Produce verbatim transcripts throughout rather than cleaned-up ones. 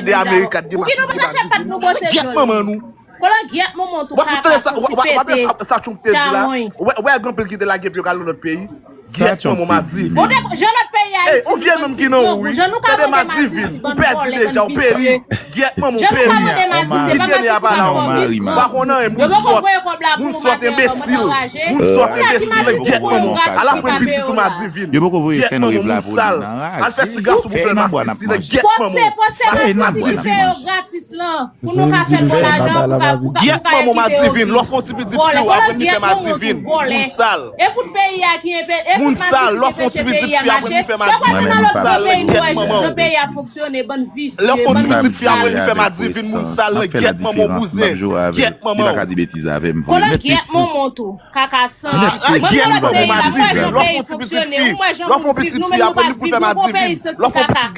de Amerik ap gen masisi pa di vin. Gyèt manman nou. Kolangyèt manman tou kaka, soti pete. Sa Trump te di la. Ou wè gen anpil ki te lage pye yo k al nan lòt peyi. Gyèt manman w ma di vin. Jan lòt peyi Ayiti, ou vye menm ki nan ou wi. Tande ma di vin. Ou pèdi deja, ou peri. Gyèt manman w peri. Kite nèg a pale a w vre. Ou pa konn anyen, moun sòt. Moun sòt enbesil. Moun sòt enbesil, nèg gyèt manman w. Al aprann pitit ou ma di vin. Yo poko voye Sentnov la pou li nan raje. Al fè ti gason pou fè masisi, nèg gyèt manman w. Poste masisi ki peye yo gratis lan. Pou nou ka fè bon lajan, pou ka, pou ka, pou ka kite yo viv. Vòlè, kolangyèt manman tou, vòlè. E fout peyi a ki enpe, e fout masisi ki fè peyi a mache. Yo pral vin nan lòt peyi nou wè jan peyi a fonksyone, bann visye, bann moun sal. Lè w fè yon ti pitit fi apre li fè ma di vin, moun sal, nèg gyèt manman w bouzen. Gyèt manman w. Kolangyèt manman tou. Kaka san. Mwen menm lòt peyi la, mwen wè jan peyi fonksyone, ou wè jan moun viv, nou menm nou pa viv, nou gon peyi santi kaka.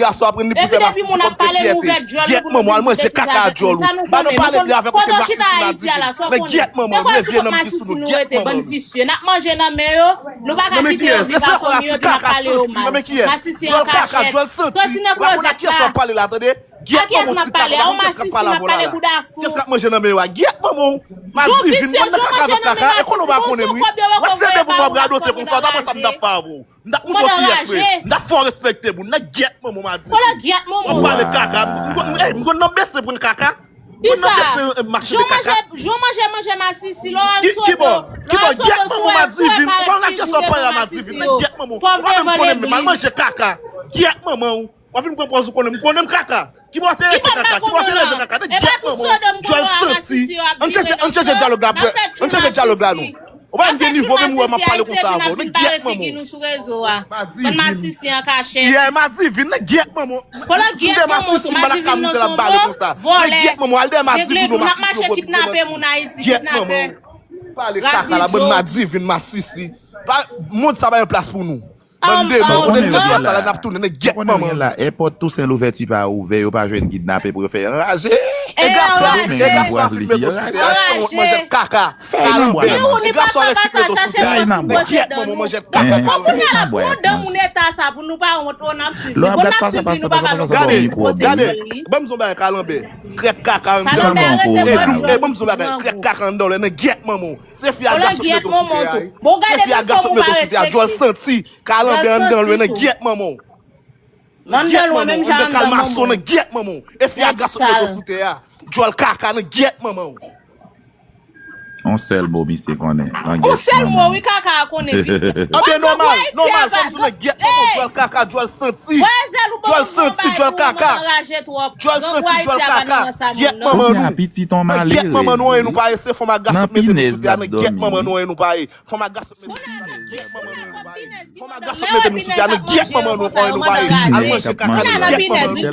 Epi depi moun ap pale m ouvè djòl nou pou nou vin di betiz avèk moun, sa nou konnen. Nou konn kote w chita Ayiti a la, sa w konnen. Nenpòt sou kont masisi nou rete, bann visye. N ap manje nan men yo, nou pa ka kite yo viv a fanmi yo, epi n ap pale yo mal. Masisi an kachèt. Soti nan klozèt la. A kiyès m ap pale? A yon masisi m ap pale, bouda fou. Kiyès k ap manje nan men yo a? Gyèt manman w. Ma di vin, mwen nan kaka nan kaka. E konnen w pa konnen m wi. W ap sede pou m w ap radote konsa, w t ap wè sa m t ap fè avè w. M t ap montre w kiyès m ye. M t ap fè w respekte moun nan. Gyèt manman w ma di vin. W ap pale kaka. M konn nan bese pran kaka. M konn nan bese mache de kaka. Jan w manje, jan w manje manje masisi, lè w al Sodo, lè w al Sodo sou wè, sou wè parèt figi w devan masisi yo. Pòv devan legliz. Gyèt manman w. W ap vin pran pòz ou konnen m konnen m kaka. Kibò w te rete kaka? Kibò w te rete kaka? Nèg gyèt manman w. Djòl santi. Ann chanje dyalòg la, brè. Ann chanje dyalòg la, non. Ou pa menm gen nivo, menm ou wè m ap pale konsa avè w. Nèg gyèt manman w. Bann masisi an kachèt. Yeah, ma di vin, nèg gyèt manman w. Kolangyèt manman w tou, ma di vin nan Sodo. Vòlè. Nèg gyèt manman w, al dèyè ma di vin, non, masisi yo. N ap mache kidnape moun Ayiti, kidnapè. Pale kaka la, bann ma di vin, masisi. Mond sa pa yon plas pou nou. Bann de moun, kote nou pral sa la, n ap tounen, nèg gyèt manman w. Èpòt Tousen Louvèti pa ouvè, yo pa jwenn kidnapè pou yo fè anraje. E gason, e gason ap filme to sou tè a, se yon manjèt kaka. Kalanbè. E gason ap filme to sou tè a, nèg gyèt manman w, manjèt kaka. Fè nan bwa. Gade, gade, ban m di w yon bagay, kalanbè. Krèk kaka anndan w. E ban m di w yon bagay, krèk kaka anndan w, nèg gyèt manman w. Se fi a gason k mete w sou tè a, wi. Se fi a gason k mete w sou tè a, djòl santi. Kalanbè anndan lwen nan gyèt manman w. Gyèt manman w, anndan kalmason nan gyèt manman w. E fi a gason k mete w sou tè a. Djòl kaka nan gyèt manman w. Yon sèl mo misye konnen, nan gyèt manman w. Yon sèl mo, wi, kaka a konnen, visye. Anben nòmal, nòmal, fò m di w nan gyèt manman w, djòl kaka, djòl santi. Djòl santi, djòl kaka. Djòl santi, djòl kaka. Gyèt manman nou. Nan gyèt manman nou, anyen nou pa ye, se fanm ak gason k mete nou sou tè a, nan gyèt manman nou, anyen nou pa ye. Fanm ak gason k mete nou sou tè a, nan gyèt manman nou, anyen nou pa ye. Fanm ak gason k mete nou sou tè a, nan gyèt manman nou, anyen nou pa ye. Al manje kaka, nan gyèt manman nou.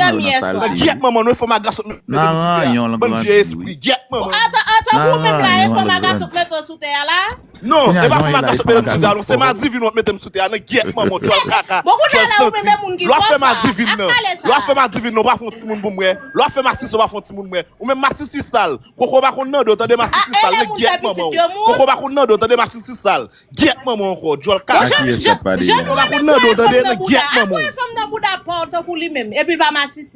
Nan gyèt manman nou, e fanm ak gason k mete nou sou tè a. Bann vye espri, gyèt manman nou. Antan, antan pou ou menm la, e fanm ak gason k mete w sou tè a la? Non, e pa fanm ak gason k mete m sou tè a, non, se madivin w ap mete m sou tè a, nan gyèt manman w, djòl kaka, djòl santi. Lè w ap fè madivin nan, lè w ap fè madivin nan, w pa fè yon timoun pou m wè. Lè w ap fè masisi, w pa fè yon timoun m wè. Ou menm masisi sal. Koko pa konn nan do, tande masisi sal, nèg gyèt manman w. Koko pa konn nan do, tande masisi sal. Gyèt manman w ankò, djòl kaka. Koko pa konn nan do, tande nèg gyèt manman w.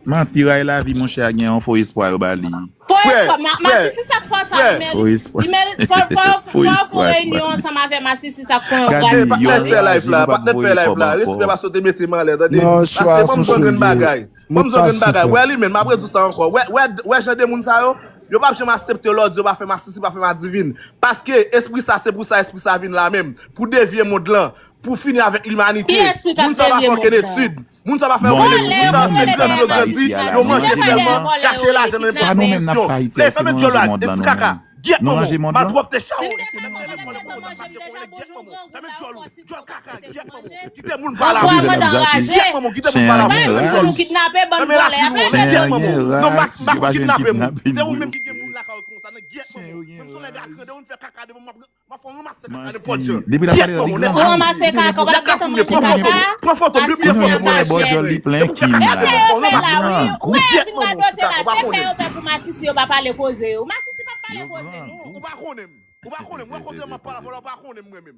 Manti ray lavi, monchè, a gen yon fo espwa yo ba li. Fo espwa, ma-, masisi sa k fè sa, li mèrit, li mèrit, fò, fò, fò, fò yo fè reyinyon ansanm avè masisi sa k fè yon gras. Patnè fè live la, patnè fè live la, respè paske w te mete m anlè, tande. Paske ban m di w yon grenn bagay. Ban m di w yon grenn bagay. Wè li menm, m ap redi w sa ankò. Wè, wè, wè jan de moun sa yo, yo p ap janm aksepte lè w di yo pa fè masisi, pa fè madivin. Paske espri sa, se pou sa espri sa vin la menm. Pou devye mond lan, pou fini avèk limanite. Moun sa pa fè okenn etid. Moun sa pa fè okenn etid. Moun sa menm, sa yo grandi, yo manje sèlman, chache lajan nan nenpòt kondisyon. Lè fèmen djòl la, de ti kaka. Gyèt manman w, malpwòpte, chawo. Fèmen djòl ou, djòl kaka, gyèt manman w. Kite moun pale avè w. Gyèt manman w, kite moun pale avè w. Fèmen djòl ou. Fèmen lafimen w, gyèt manman w. Non, m pa, m pa konn kidnape moun. Se ou menm ki gen moun lakay ou konsa, nan gyèt manman w. Menm si w nèg a grande, ou vin fè kaka devan m, m ap, m ap fè w ranmase kaka nenpòt jan. Gyèt manman w, nèg kaka. Ou ranmase kaka, ou pa t ap gentan manje kaka. Pran foto, pran foto, pran foto, pran foto. Masisi an kachèt. Epi yo fè la, wi. Ou wè, vin radote la, se pè yo pè pou masisi yo pa pale koze yo. Masisi p ap pale koze, non. Ou pa konnen m. Ou pa konnen m. Wè kote m ap pale avè w la, ou pa konnen m mwen menm.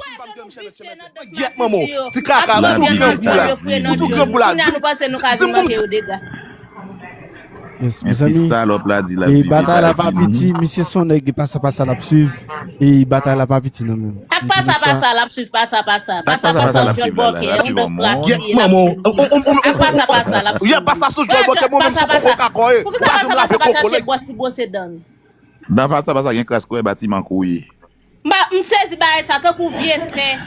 Gyèt manman w. Ti kaka, ou tou grangou la. Ou tou grangou la. Di m pou m. Yes, mezanmi. Salòp la di la. E batay la pa piti, misye se yon nèg pasa pasa l ap swiv. E batay la pa piti non menm. Ak pasa pasa l ap swiv pasa pasa. Pasa pasa yon djòl bòkè, yon dòt plas li ye l ap swiv. Ak pasa pasa l ap swiv. Pasa pasa. Poukisa pasa pasa pa chache bwòs li bwose dan l? Nan pasa pasa gen kras kwè batiman kouye. M sezi bagay sa tankou vye fè.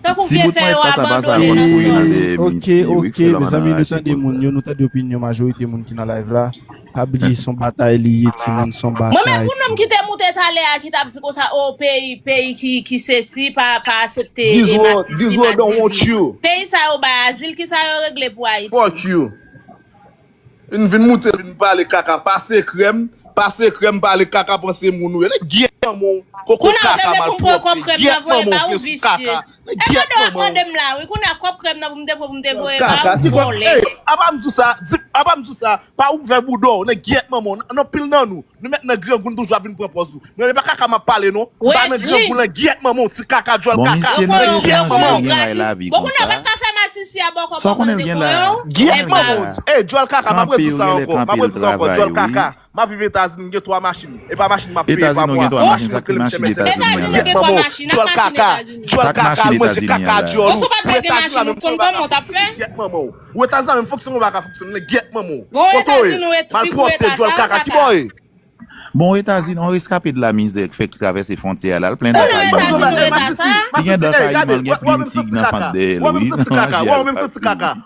Tankou vye fè yo abandone nan sòl. Ok, ok, mezanmi, nou tande moun yo, nou tande opinyon majorite moun ki nan live la. Pa bliye se yon batay li ye, timoun, se yon batay. Mwen menm pou nonm ki te moute talè a ki t ap di konsa, o, peyi, peyi ki, ki sesi, pa, pa aksepte e masisi, pa di vi. Peyi sa yo bay azil, kisa yo regle pou Ayiti? Vin, vin moute, vin pale kaka, pase krèm, pase krèm, pale kaka, panse moun ou ye. Nèg gyèt manman w, koko kaka malpwòpte, gyèt manman w, fè sou kaka. Nèg gyèt manman w. Kaka, ti kòk, ey, apa m di w sa, apa m di w sa, pa ouvè bouda w, nèg gyèt manman w, nan pil nan nou. Nou mèt nan grangou, n toujou ap vin pran pòz nou. Men e pa kaka m ap pale non. M pa nan grangou nan gyèt manman w ti kaka djòl kaka. Bon, misye nan Etranje gen ray lavi konsa. Bon, kounye a w pa t ka fè masisi a bò kò pou w konn de kò yo. Gyèt manman w. Ey, djòl kaka, m ap redi w sa ankò. M ap redi w sa ankò, djòl kaka. M ap viv Etazini, m gen twa machin. E pa machin m ap peye pa mwa. Etazini w gen twa machin, sak pi machin Etazini an. Etazini w gen twa machin, ak machin Etazini an. Djòl kaka, al manje kaka djòl ou. Ou Etazini la menm fonksyone ou pa ka fonksyone, gyèt manman w. Ou Etazini la menm fonksyone ou pa ka fonksyone, gyèt manman w. Kote w ye? Malpwòpte djòl kaka, ki bò w ye? Bon, Etazini, yon reskape de la mizè k fèk travèse fwontyè a la, l plen dan Kayiman. Li gen dan Kayiman, l gen plim tig nan fant dèyè l, wi.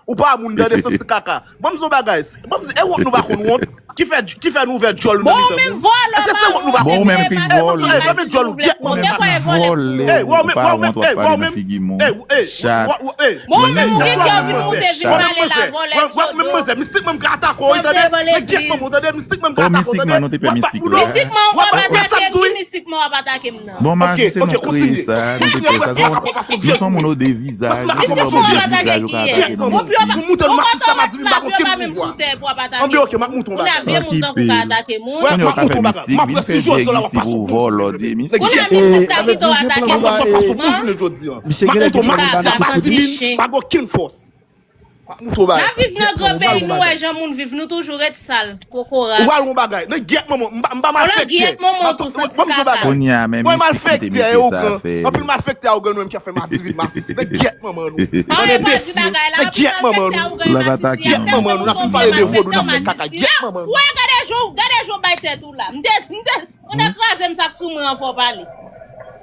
Ou pa moun tande santi kaka. Ban m di w yon bagay, ban m di, e wont nou pa konn wont? Ki fè, ki fè nou ouvè djòl nou nan mitan moun? Èske se wont nou pa konn wont? Bon, ou menm ki vòlè. Ou menm ki vòlè. Ou pa wont w ap pale nan figi moun. Chat. Bon, ou menm ou gen kè w vin moute vin pale la vòlè sodo. Mistik mwen m ka atake w, tande. Nèg gyèt manman w, tande. Mistik mwen m ka atake w, tande. Mistik mwen w ap atake m, ki mistik mwen w ap atake m nan? Bon, maji se nou kreye sa, nou te kreye sa. Nou se yon moun ode vizaj, nou se lòm ode vizaj, ou ka atake nou. Mistik mwen w ap atake kiyès? Ou poko wè m ap lave w pa menm sou tè pou w ap atake m. Ou nan vye moun tankou w ka atake moun. Kounye a w ka fè mistik, vin fè djèg isi pou w vòlò, di mistik. Kounye a mistik ta kite w atake moun. Misye gen lè ki fè nou bal kout chen. N ap viv nan gran peyi, nou wè jan moun viv, nou toujou ret sal, kokorat. Ou pral yon bagay, nan gyèt manman w, m pa malfektè. Ou nan gyèt manman w tou, santi kaka. Kounye a, men mistik kite mesye sa a fè. Anpil malfektè a ougan nou menm ki ap fè madivid masisi, nan gyèt manman nou. Anben, m pa di bagay la, anpil malfektè a ougan masisi ap fè m santi w se yon malfektè masisi. Ou wè, gade jan w, gade jan w bay tèt ou la. M te, m te, Ou te kraze m sak sou mwen an fò pale.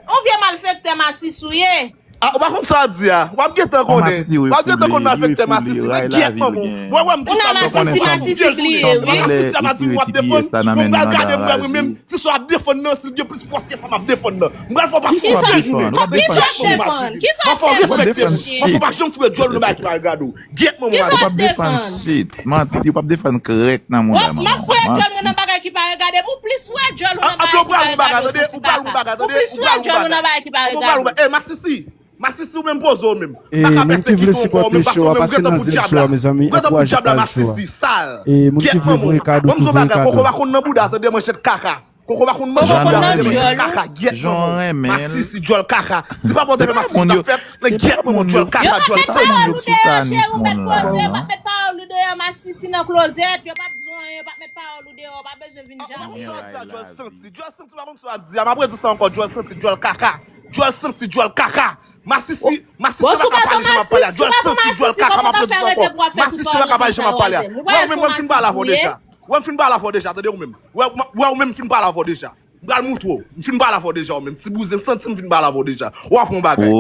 On vye malfektè masisi w ye. Ah, ou pa konn sa w ap di a. W ap gentan konnen. W ap gentan konn malfektè masisi. Nèg gyèt manman w. Mwen wè m ki sa m konn. Ou nan masisi, masisi k li ye wi. Masisi a pa di m w ap defann. Mwen pral gade m wè mwen menm. Si sa w ap defann nan, si l gen plis fòs ke sa m ap defann nan. M pral fè w pa konprann. Kisa w ap defann? Kisa w ap defann? Kisa w ap defann? Mwen pa janm foure djòl nan bagay ki pa regade w. Gyèt manman w. Kisa w ap defann? Shit, manti, ou p ap defann krèk nan mond la manman. M ap foure djòl mwen nan bagay ki pa regade m, ou plis foure djòl ou nan bagay ki pa regade w, santi kaka. Ou plis foure djòl ou nan bagay ki pa regade w. Ey, masisi, masisi ou menm poze w menm. M pa ka pèsekite w ankò, ou menm paske ou menm gentan pou dyab la. Ou gentan pou dyab la, masisi sal. Gyèt manman w. Ban m di w bagay, koko pa konn nan bouda, tande, manchèt kaka. Koko pa konn manje djòl, kaka, gyèt manman w. Masisi djòl kaka. Si papa w te fè masisi t ap fèt, men gyèt manman w djòl kaka, djòl kaka. Yo pa met pawòl ou deyò, cheri, ou met pawòl ou deyò, pa met pawòl ou deyò, masisi nan klozèt, yo p ap di w anyen, yo p ap met pawòl ou deyò, ou pa bezwen vin jape. Djòl santi, djòl santi, pa konn sa w ap di a, m ap redi w sa ankò, djòl santi, djòl kaka. Djòl santi, djòl kaka. Masisi, masisi pa ka pale jan m ap pale a, djòl santi, djòl kaka, m ap redi w sa ankò. Masisi pa ka pale jan m ap pale a. Wè, ou menm mwen m fin pale avè w deja. Wè, m fin pale avè w deja, tande ou menm. Wè, wè, ou menm, m fin pale avè w deja. M pral moutre w. M fin pale avè w deja, ou menm. Ti bouzen santi, m fin pale avè w deja. W ap wè yon bagay. W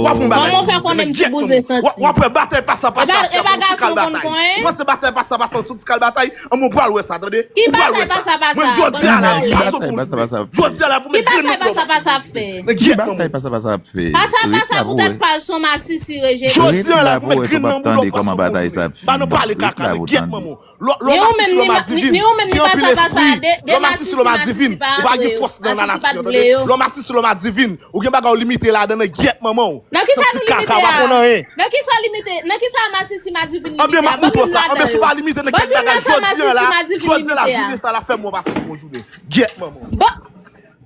ap wè yon bagay. Kòman w fè konnen m ti bouzen santi? W ap wè batay pasa pasa. E pa gason konn konyen? Ou panse batay pasa pasa, sou ti kal batay? An, mwen pral wè sa, tande. Ki batay pasa pasa? Mwen, jodi a la, jodi a la, pou mwen grenn nan bouda. Ki batay pasa pasa ap fè? Ki batay pasa pasa ap fè? Pasa pasa poutèt pa l, son masisi rejete. Jodi a la, pou mwen grenn nan bouda, ou pa son bon jounen. Ba nou pale kaka, men gyèt manman w. Lò, lò masisi lò madivin, gen anpil espri. Lò masisi lò madivin, ou pa gen fòs nan la nati, tande. Lò masisi lò madivin, ou gen bagay ou limite ladan nan gyèt manman w. Nan kisa nou limite a? Nan kisa w limite? Nan kisa masisi madivin limite a? Anben, m ap moutre w sa. Anben, si w pa limite nan kèk bagay, jodi a la, jodi a la, jounen sa la, fè m wè w pase yon bon jounen. Gyèt manman w. Bon.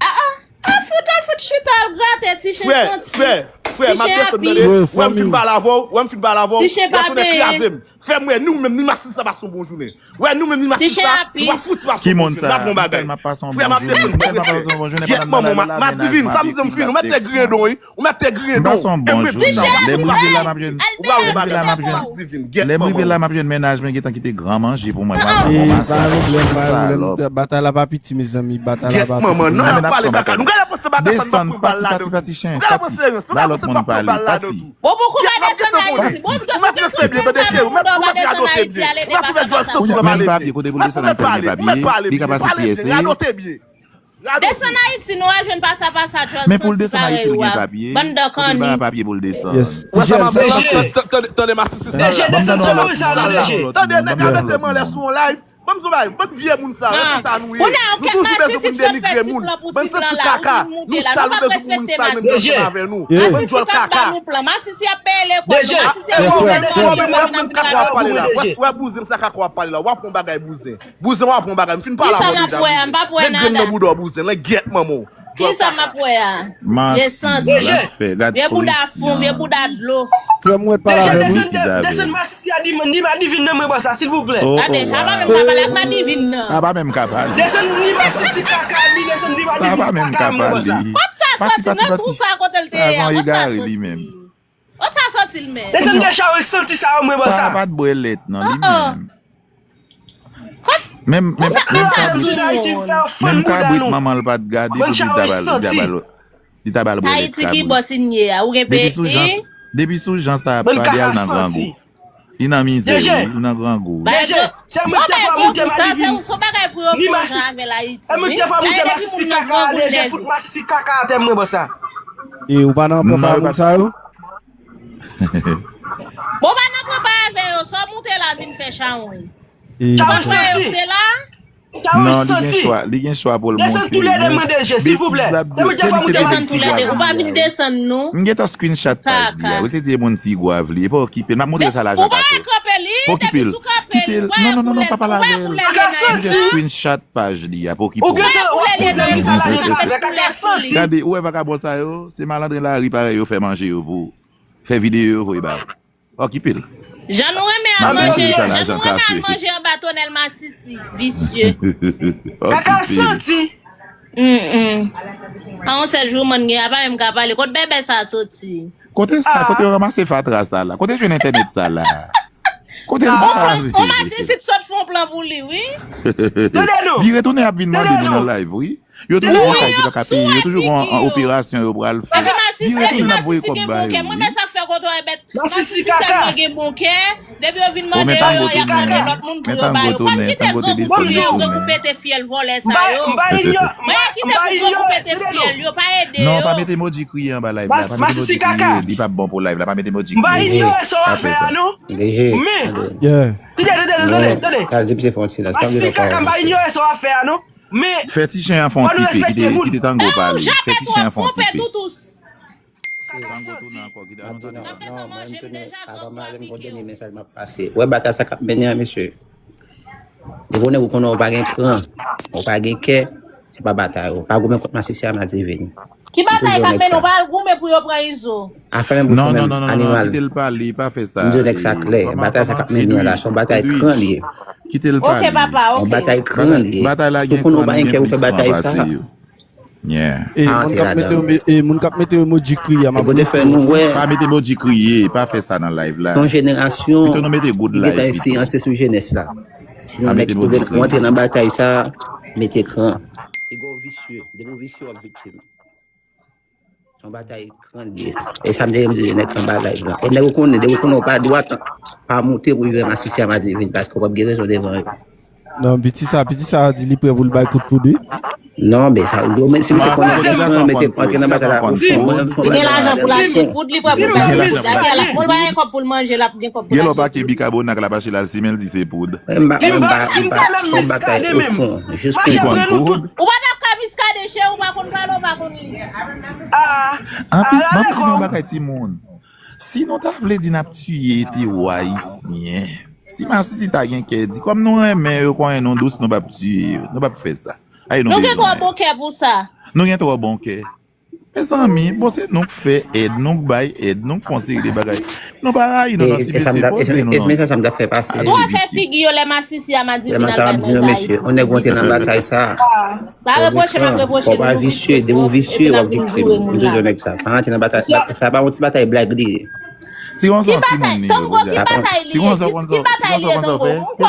Ah, ah. Al fout, al fout chita, al grate, ti chen santi. Frè, frè, frè, m ap desann, tande. Wè, m fin pale avè w, wè, m fin pale avè w. Ti chen pa benyen. Fè m wè, nou menm, ni masisi sa pase yon bon jounen. Wè, nou menm, ni masisi sa, nou pa fout pase yon bon jounen. N ap bon bagay. Frè, m ap desann, m ap desann. Gyèt manman w, madivin, sa m di w, m fin, ou mèt te griyen don, wi. Ou mèt te griyen don. M pase yon bon jounen. Lè m rive la, m ap jwenn, lè m rive la, m ap jwenn, lè m rive la, m ap jwenn mennaj mwen gentan kite gran manje pou mwen. M ap fè yon masaj. Salòp. Batay la pa piti, mezanmi. Batay la pa piti. Gyèt manman, non, y ap pale kaka. Nou gade panse batay sa, nou pa pral ladan tou. Nou gade panse rans, nou gade panse nou pa pral ladan tou. Bon, poko pa desann Ayiti. Bon, ou gen tout moun nan moun nan pa desann Ayiti, ale depa sa, desann Ayiti. Menm papye, kote pou l desann Ayiti, li gen papye. Li ka pase T S A. Desann Ayiti, nou al jwenn pasa pasa, djòl santi parèy ou a. Bann dan kanni. Papye pou l desann. Yes. Ti jèn, sa pase. Tande, tande, masisi sa. Deje, desann cheve sa, non, deje. Tande, nèg la mete m anlè sou yon live. Ban m di w bagay, bann vye moun sa yo, se sa nou ye. Nou toujou bezwen pou n denigre moun. Bann santi kaka. Nou sal, nou bezwen pou moun sal menm jan ansanm avè nou. Bann djòl kaka. Masisi ap peye lekòl nou, masisi ap peye lekòl nou. Wè, wè, wè, wè, kaka w ap pale la. Wè, wè, bouzen, sa kaka w ap pale la. W ap wè yon bagay, bouzen. Bouzen, w ap wè yon bagay. M fin pale avè w deja, bouzen. Met grenn nan bouda w, bouzen. Langyèt manman w. Kisa m ap wè a? Vye santi. Vye bouda fon, vye bouda dlo. Frè m wè pale avè m, wi. Desann masisi a, ni madivin nan mwen bò sa, silvouplè. Gade, sa pa menm ka pale ak madivin nan. Sa pa menm ka pale. Desann ni masisi kaka, ni desann ni madivin kaka mwen bò sa. Kot sa soti? Nan twou sa kote l te ye a, kot sa soti? Kot sa soti l menm? Desann deja, ou santi sa, ou mwen bò sa. Sa pa t bwè lèt, non, li menm. Kot? Menm, menm, menm kabrit, menm kabrit manman l pa t gade pou di l ta ba l, li ta ba l, li ta ba l bwè lèt kabrit. Ayiti ki bòs in ye a, ou gen peyi? Depi sou jan, depi sou jan sa ap pale a, l nan grangou. Li nan mizè, wi, li nan grangou. Deje, se mwen ki te fè moute madivin. Ni masisi, se mwen ki te fè moute masisi kaka a, deje fout masisi kaka atè mwen bò sa. E ou pa nan pran pa moun sa yo? Bon, pa nan pran pa avè yo, sa w moute la vin fè chawony. Chawony santi. Chawony santi. Non, li gen chwa, li gen chwa pou l montre. Desann toulède mwen deje, silvouplè. Se mwen ki fè moute desann toulède. Ou pa vin desann nou. M gentan screenshot paj li a. Ou te di e moun ti gwav li, e pa okipe l. M ap montre sa lajan ka fè. Pa okipe l. Kite l. Non, non, non, non, pa pale avè l. M just screenshot paj li a, pa okipe l. Gade, ou wè vagabon sa yo, se malandren lari parèy yo fè manje yo pou ou. Fè videyo yo voye ba ou. Okipe l. Jan nou renmen al manje, jan nou renmen al manje anba tonèl masisi, visye. Kaka santi. Mm, mm. A yon sèl jou mann gen, a pa menm ka pale. Kot bèbè sa soti? Kote sa? Kote yo ranmase fatra sa la? Kote jwenn entènèt sa la? Kote l pa? On masisi t sot fè yon plan pou li, wi. Tande nou. Vire tounen ap vin mande nou nan live, wi. Yo toujou gon kay ki pa ka peye, yo toujou gon, an, operasyon yo pral fè. Vire tounen ap voye kòb ba yo, wi. Mwen men sa fè kontwòl bèt. Masisi kaka. Tèlman gen bon kè, depi yo vin mande yo, y ap mande lòt moun pou yo ba yo. Fò n kite granmoun yo, granmoun pete fyèl vòlè sa yo. Mwen kite pou granmoun pete fyèl yo, pa ede yo. Non, pa mete emoji kriye anba live la, pa mete emoji kriye, li p ap bon pou live la, pa mete emoji kriye. M pa inyore sa w ap fè a non. Men, tande, tande, tande, tande. Masisi kaka, m pa inyore sa w ap fè a non. Men, fè ti chen an fè yon ti pe, kite, kite tango pale. Fè ti chen an fè yon ti pe. Tango tounen ankò, kite tango tounen. Non, mwen, m tounen, avan m ale, m gon dènye mesaj m ap pase. Wè batay sa k ap mennen an, mesye. Depi w konnen w pa gen kran, w pa gen kè, se pa batay, w pa goumen kont masisi a, madivin. Ki batay k ap mennen, w pa al goumen pou yo pran Izo? Afè menm pou sou menm animal. Non, non, non, non, kite l pale, pa fè sa. M di w nèg sa klè, batay sa k ap mennen an la, se yon batay kran li ye. Kite l pale. Ok, papa, ok. Yon batay kran li ye. Batay la gen kran, li gen plis kran pase yo. Yeah. E, moun k ap mete, e, moun k ap mete emoji kriye a, m ap reponn. Pa mete emoji kriye, pa fè sa nan live la. Yon jenerasyon ki gentan enfliyanse sou jenès la. Si nou nèg ki pou antre nan batay sa, mete kran. Piga w visye, depi w visye w ap viktim. Se yon batay kran li ye. E sa m te renmen di nèg anba live lan. E nèg ou konnen, depi ou konnen ou pa dwat, pa moute pou jwe Masisi a Madivin, paske w p ap gen rezon devan yo. Non, piti sa, piti sa di li prè pou l bay kout poud wi. Non, men sa, yo menm si misye konnen ki pran mete antre nan batay la, ou fon, mwen menm fon. Li gen lajan pou l achte poud, li prè pou l bay kout poud. Bon, l pa gen kòb pou l manje, l ap gen kòb pou l achte poud. Gen lè w pa ke bikabona k l ap achte la, l simen l di se poud. Mwen m pa, mwen m pa, m pa, se yon batay ou fon. Jis pou konn poud. Ou pa t ap ka miskaden cheri, ou pa konn pale, ou pa konn li. Ah, anpi, m ap di nou yon bagay timoun. Si nou ta vle di n ap tiye tewo ayisyen, si Masisi ta gen kè di, kòm nou renmen yo, konnen nou dous, nou p ap tiye yo, nou p ap fè sa. Ay, nou gen twò bon kè pou sa. Nou gen twò bon kè. Mezanmi, bon, se nou k fè èd, nou k bay èd, nou k fè yon seri de bagay. Nou pa rayi nou, non, ti mesye, poze nou, non. Dwa fè figi yo lè Masisi a Madivin al bay manzè Ayiti. Yon nèg w antre nan batay sa. Pa repwoche m ap repwoche nou, nou visye, depi w visye w ap viktim. M toujou di nèg sa. Pa antre nan batay sa, pa yon ti batay blag li ye. Ti Wonzon, timoun li yo, Tongo, ki batay li ye? Ki batay li ye, Tongo?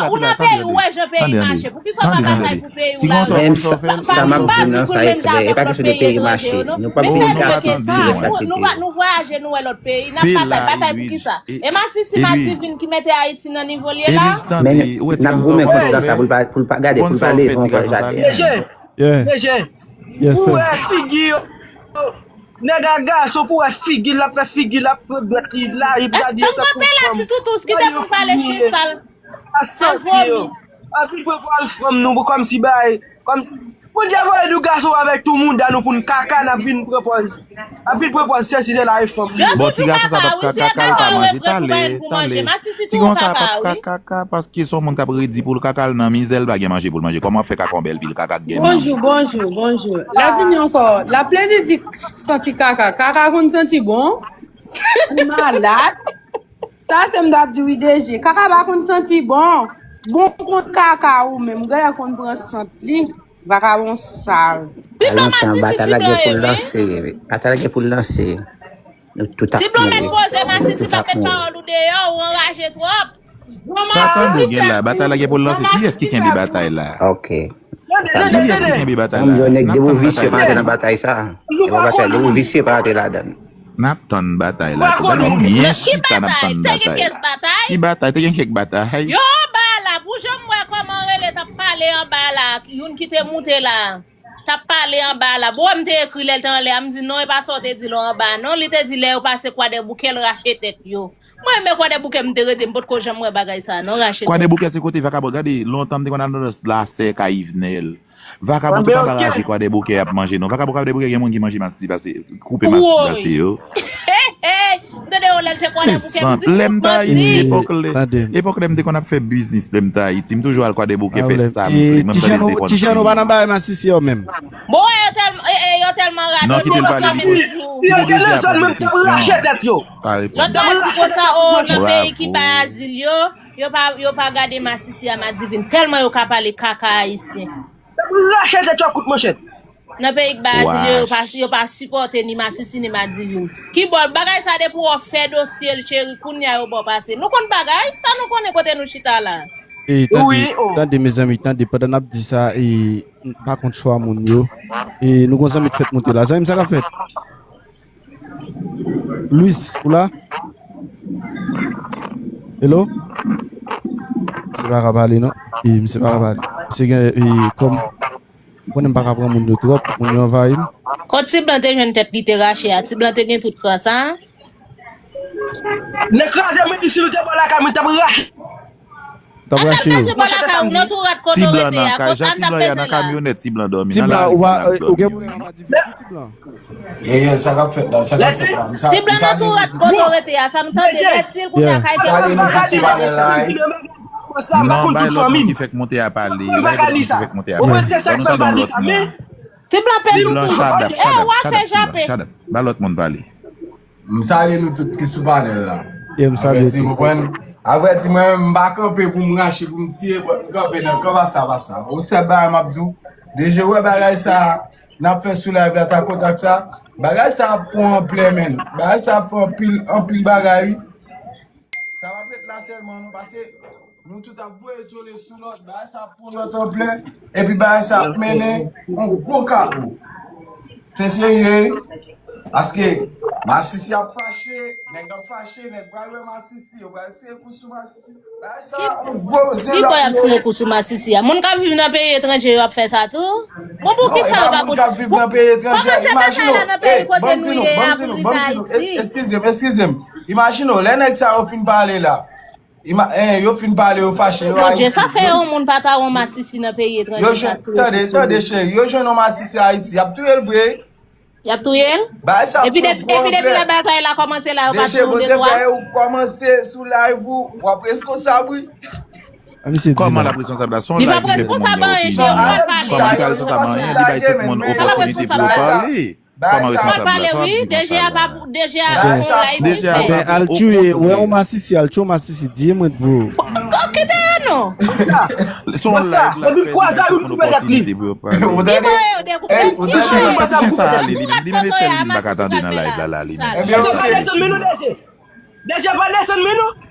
Ou nan peyi, ou wè jan peyi mache. Poukisa w pa travay pou peyi w la? Menm sa, sa m ap di nan sa e klè, e pa kesyon de peyi mache. Nou p ap vin gate ti rès sa k rete. Nou vwayaje, nou wè lòt peyi, n ap batay, batay poukisa? E Masisi Madivin ki mete Ayiti nan nivo l ye la? Men n ap goumen kont sa pou l pa, pou l pa gade, pou l pa leve ankò jaden. P D G, ou wè figi yo. Nèg a gason pou wè figi l, l ap fè figi l, l ap pran dwèt li, l ap gade yo tankou fanm. Tonton Pela ti toutous, kite pou pale chen sal. A santi yo. Anpil pran pòz fanm nou pou kòmsi bay, kòmsi Bondye voye nou gason avèk tou mouda nou pou n kaka, n ap vin pran pòz. N ap vin pran pòz sèsi sèla e fanm. Bon, ti gason sa p ap ka kaka, l pa manje, tale, tale. Ti gason sa p ap ka kaka, paske se yon moun k ap redi pou l kaka, l nan mizè, l pa gen manje pou l manje. Kòman w ap fè kaka yon bèl pil kaka k gen nanm? Bonjou, bonjou, bonjou. L ap vini ankò. L ap plede di santi kaka. Kaka konn santi bon. Ou malad. Sa se m t ap di wi, D G. Kaka pa konn santi bon. Bon kont kaka ou menm. Gade konn pran sant li. Vakabon sal. Ti blan Masisi, ti blan ye wi. Batay la gen pou l lanse. Nou tout ap mouri. Ti blan mèt poze Masisi, pa met pawòl ou deyò, ou anraje twòp. Sa sanble w gen la, batay la gen pou l lanse. Kiyès ki kenbe batay la? Ok. Kiyès ki kenbe batay la? Nèg, depi w visye pa antre nan batay sa. Depi w batay, depi w visye pa antre ladan. N ap tann batay la. Gade moun byen chita, n ap tann batay la. Ki batay? Te gen kèk batay. Yo anba la, pou jan m wè kòman rele t ap pale anba la, youn ki te moute la. T ap pale anba la. Bon, m te ekri lè l te anlè a, m di non, e pa sa w te di l anba non. Li te di lè yo pase Kwadèboukè, l rache tèt yo. Mwen menm Kwadèboukè m te rete, m potko janm wè bagay sa non, rache tèt. Kwadèboukè se kote vakabon, gade, lontan m te konn al nan dans Lasè, Kay Yvenel. Vakabon tout anba raje Kwadèboukè ap manje non. Vakabon Kwadèboukè gen moun ki manje masisi pase, koupe masisi pase yo. Hey, hey, m tande yo lè l te Kwadèboukè, m di tout manti. Lè m t Ayiti, epòk lè, epòk lè m te konn ap fè biznis, lè m t Ayiti, m toujou al Kwadèboukè fè sa m vle. Mwen m tande yo te konn fini. Ti Jan nou pa nan bagay masisi yo menm. Bon, yo tèlman, e, e, yo tèlman rad. Non, kite l pale, li poze, kite l poze a poze kesyon. Lòt la di konsa, o, nan peyi ki bay azil yo, yo pa, yo pa gade masisi a Madivin. Tèlman yo ka pale kaka ayisyen. Rache tèt yo ak kout manchèt. Nan peyi k bay azil yo, yo pa, yo pa sipòte ni masisi ni Madivin. Ki bò, bagay sa depi w fè dosye l, cheri, kounye a yo ba w pase. Nou konn bagay, sa nou konnen kote nou chita la. E tande, tande, mezanmi, tande, pandan n ap di sa, e, pa kont chwa moun yo. E nou gon zanmi k fèt moute la. Zanmi m, sa k ap fèt? Luis, ou la? Hello? Misye pa ka pale, non. E, misye pa ka pale. Misye gen, e, kòm, ou konnen m pa ka pran moun yo twòp, moun yo anvayi m. Kot Ti Blan te jwenn tèt li te rache a? Ti Blan te gen tout kras, a? Nèg kraze mwen, si nou te bò lakay mwen, t ap rache. T ap rache yo. Ti Blan nan kay, jan Ti Blan ye a, nan kamyonèt Ti Blan dòmi, nan lari Ti Blan ap dòmi. Ou gen pwoblèm ak Madivin tou, Ti Blan? Yeah, yeah, sa k ap fèt la, sa k ap fèt la. Ti Blan nan tou rad kote w rete a, sa m tande nèt, si l koute a kay te. Salye nou tout sou panèl la, wi. Non, bay lòt moun ki fèk monte a pale, bay lòt moun ki fèk monte a pale. Ban nou tande yon lòt moun. Ti Blan pèdi tout. Ti Blan, shut up, shut up, shut up, shut up. Ba lòt moun pale. M salye nou tout ki sou panèl la. Yeah, m salye tou. Ou konprann? Avrèdi, mwen menm, m pa kanpe pou m rache, pou m tiye, m kanpe nan kan pa sa, pa sa. Yon sèl bagay m ap di w, D G, wè bagay sa a, n ap fè sou live la, ta kontak sa. Bagay sa a ap pran anplè, menn. Bagay sa a ap fè anpil, anpil bagay, wi. Sa p ap ret la sèlman, non, paske Nou tout ap voye tole sou lòt, bagay sa ap pran lòt anplè, epi bagay sa ap mennen yon gwo kawo. Se serye, paske masisi ap fache, nèg ap fache, nèg pral wè masisi, yo pral tire kou sou masisi. Bagay sa, yon gwo zen. Ki bò y ap tire kou sou masisi a? Moun k ap viv nan peyi etranje yo ap fè sa tou? Bon, poukisa yo pa moun k ap viv nan peyi etranje? Kòmanse batay la nan peyi kote nou ye a pou rive Ayiti. Eskize m, eskize m. Imajine w, lè nèg sa yo fin pale la, Ima, eh, yo fin pale, yo fache, yo Ayiti. Bondye, sa fè yon moun pa ta wè yon masisi nan peyi etranje. Yo jwenn, tande, tande, cheri, yo jwenn yon masisi Ayiti, y ap touye l vre. Y ap touye l? Bagay sa pran gwo anplè. Epi depi, epi depi lè batay la kòmanse la, yo pa di nou de twa. Deje, Bondye fè ou kòmanse sou live ou, w ap reskonsab, wi. Kòman l ap reskonsab la? Se yon live li fè pou moun gen opinyon. Kòman li ka reskonsab anyen? Li bay tout moun opòtinite pou yo pale. Kòman reskonsab la? Sa w ap di konsa la? D G a pa pou, D G a pou live li fè. Al tchouye, wè yon masisi, al tchouye yon masisi, di mwen pou. Kite yo non. Se yon live la fè, li bay tout moun opòtinite pou yo pale. Li voye yo dekoupe. Ti chen sa, ti chen sa ale, li menm, li menm e sèl li m pa ka tande nan live la, la, li menm. Mesye, pa desann men nou, D G. D G pa desann men nou.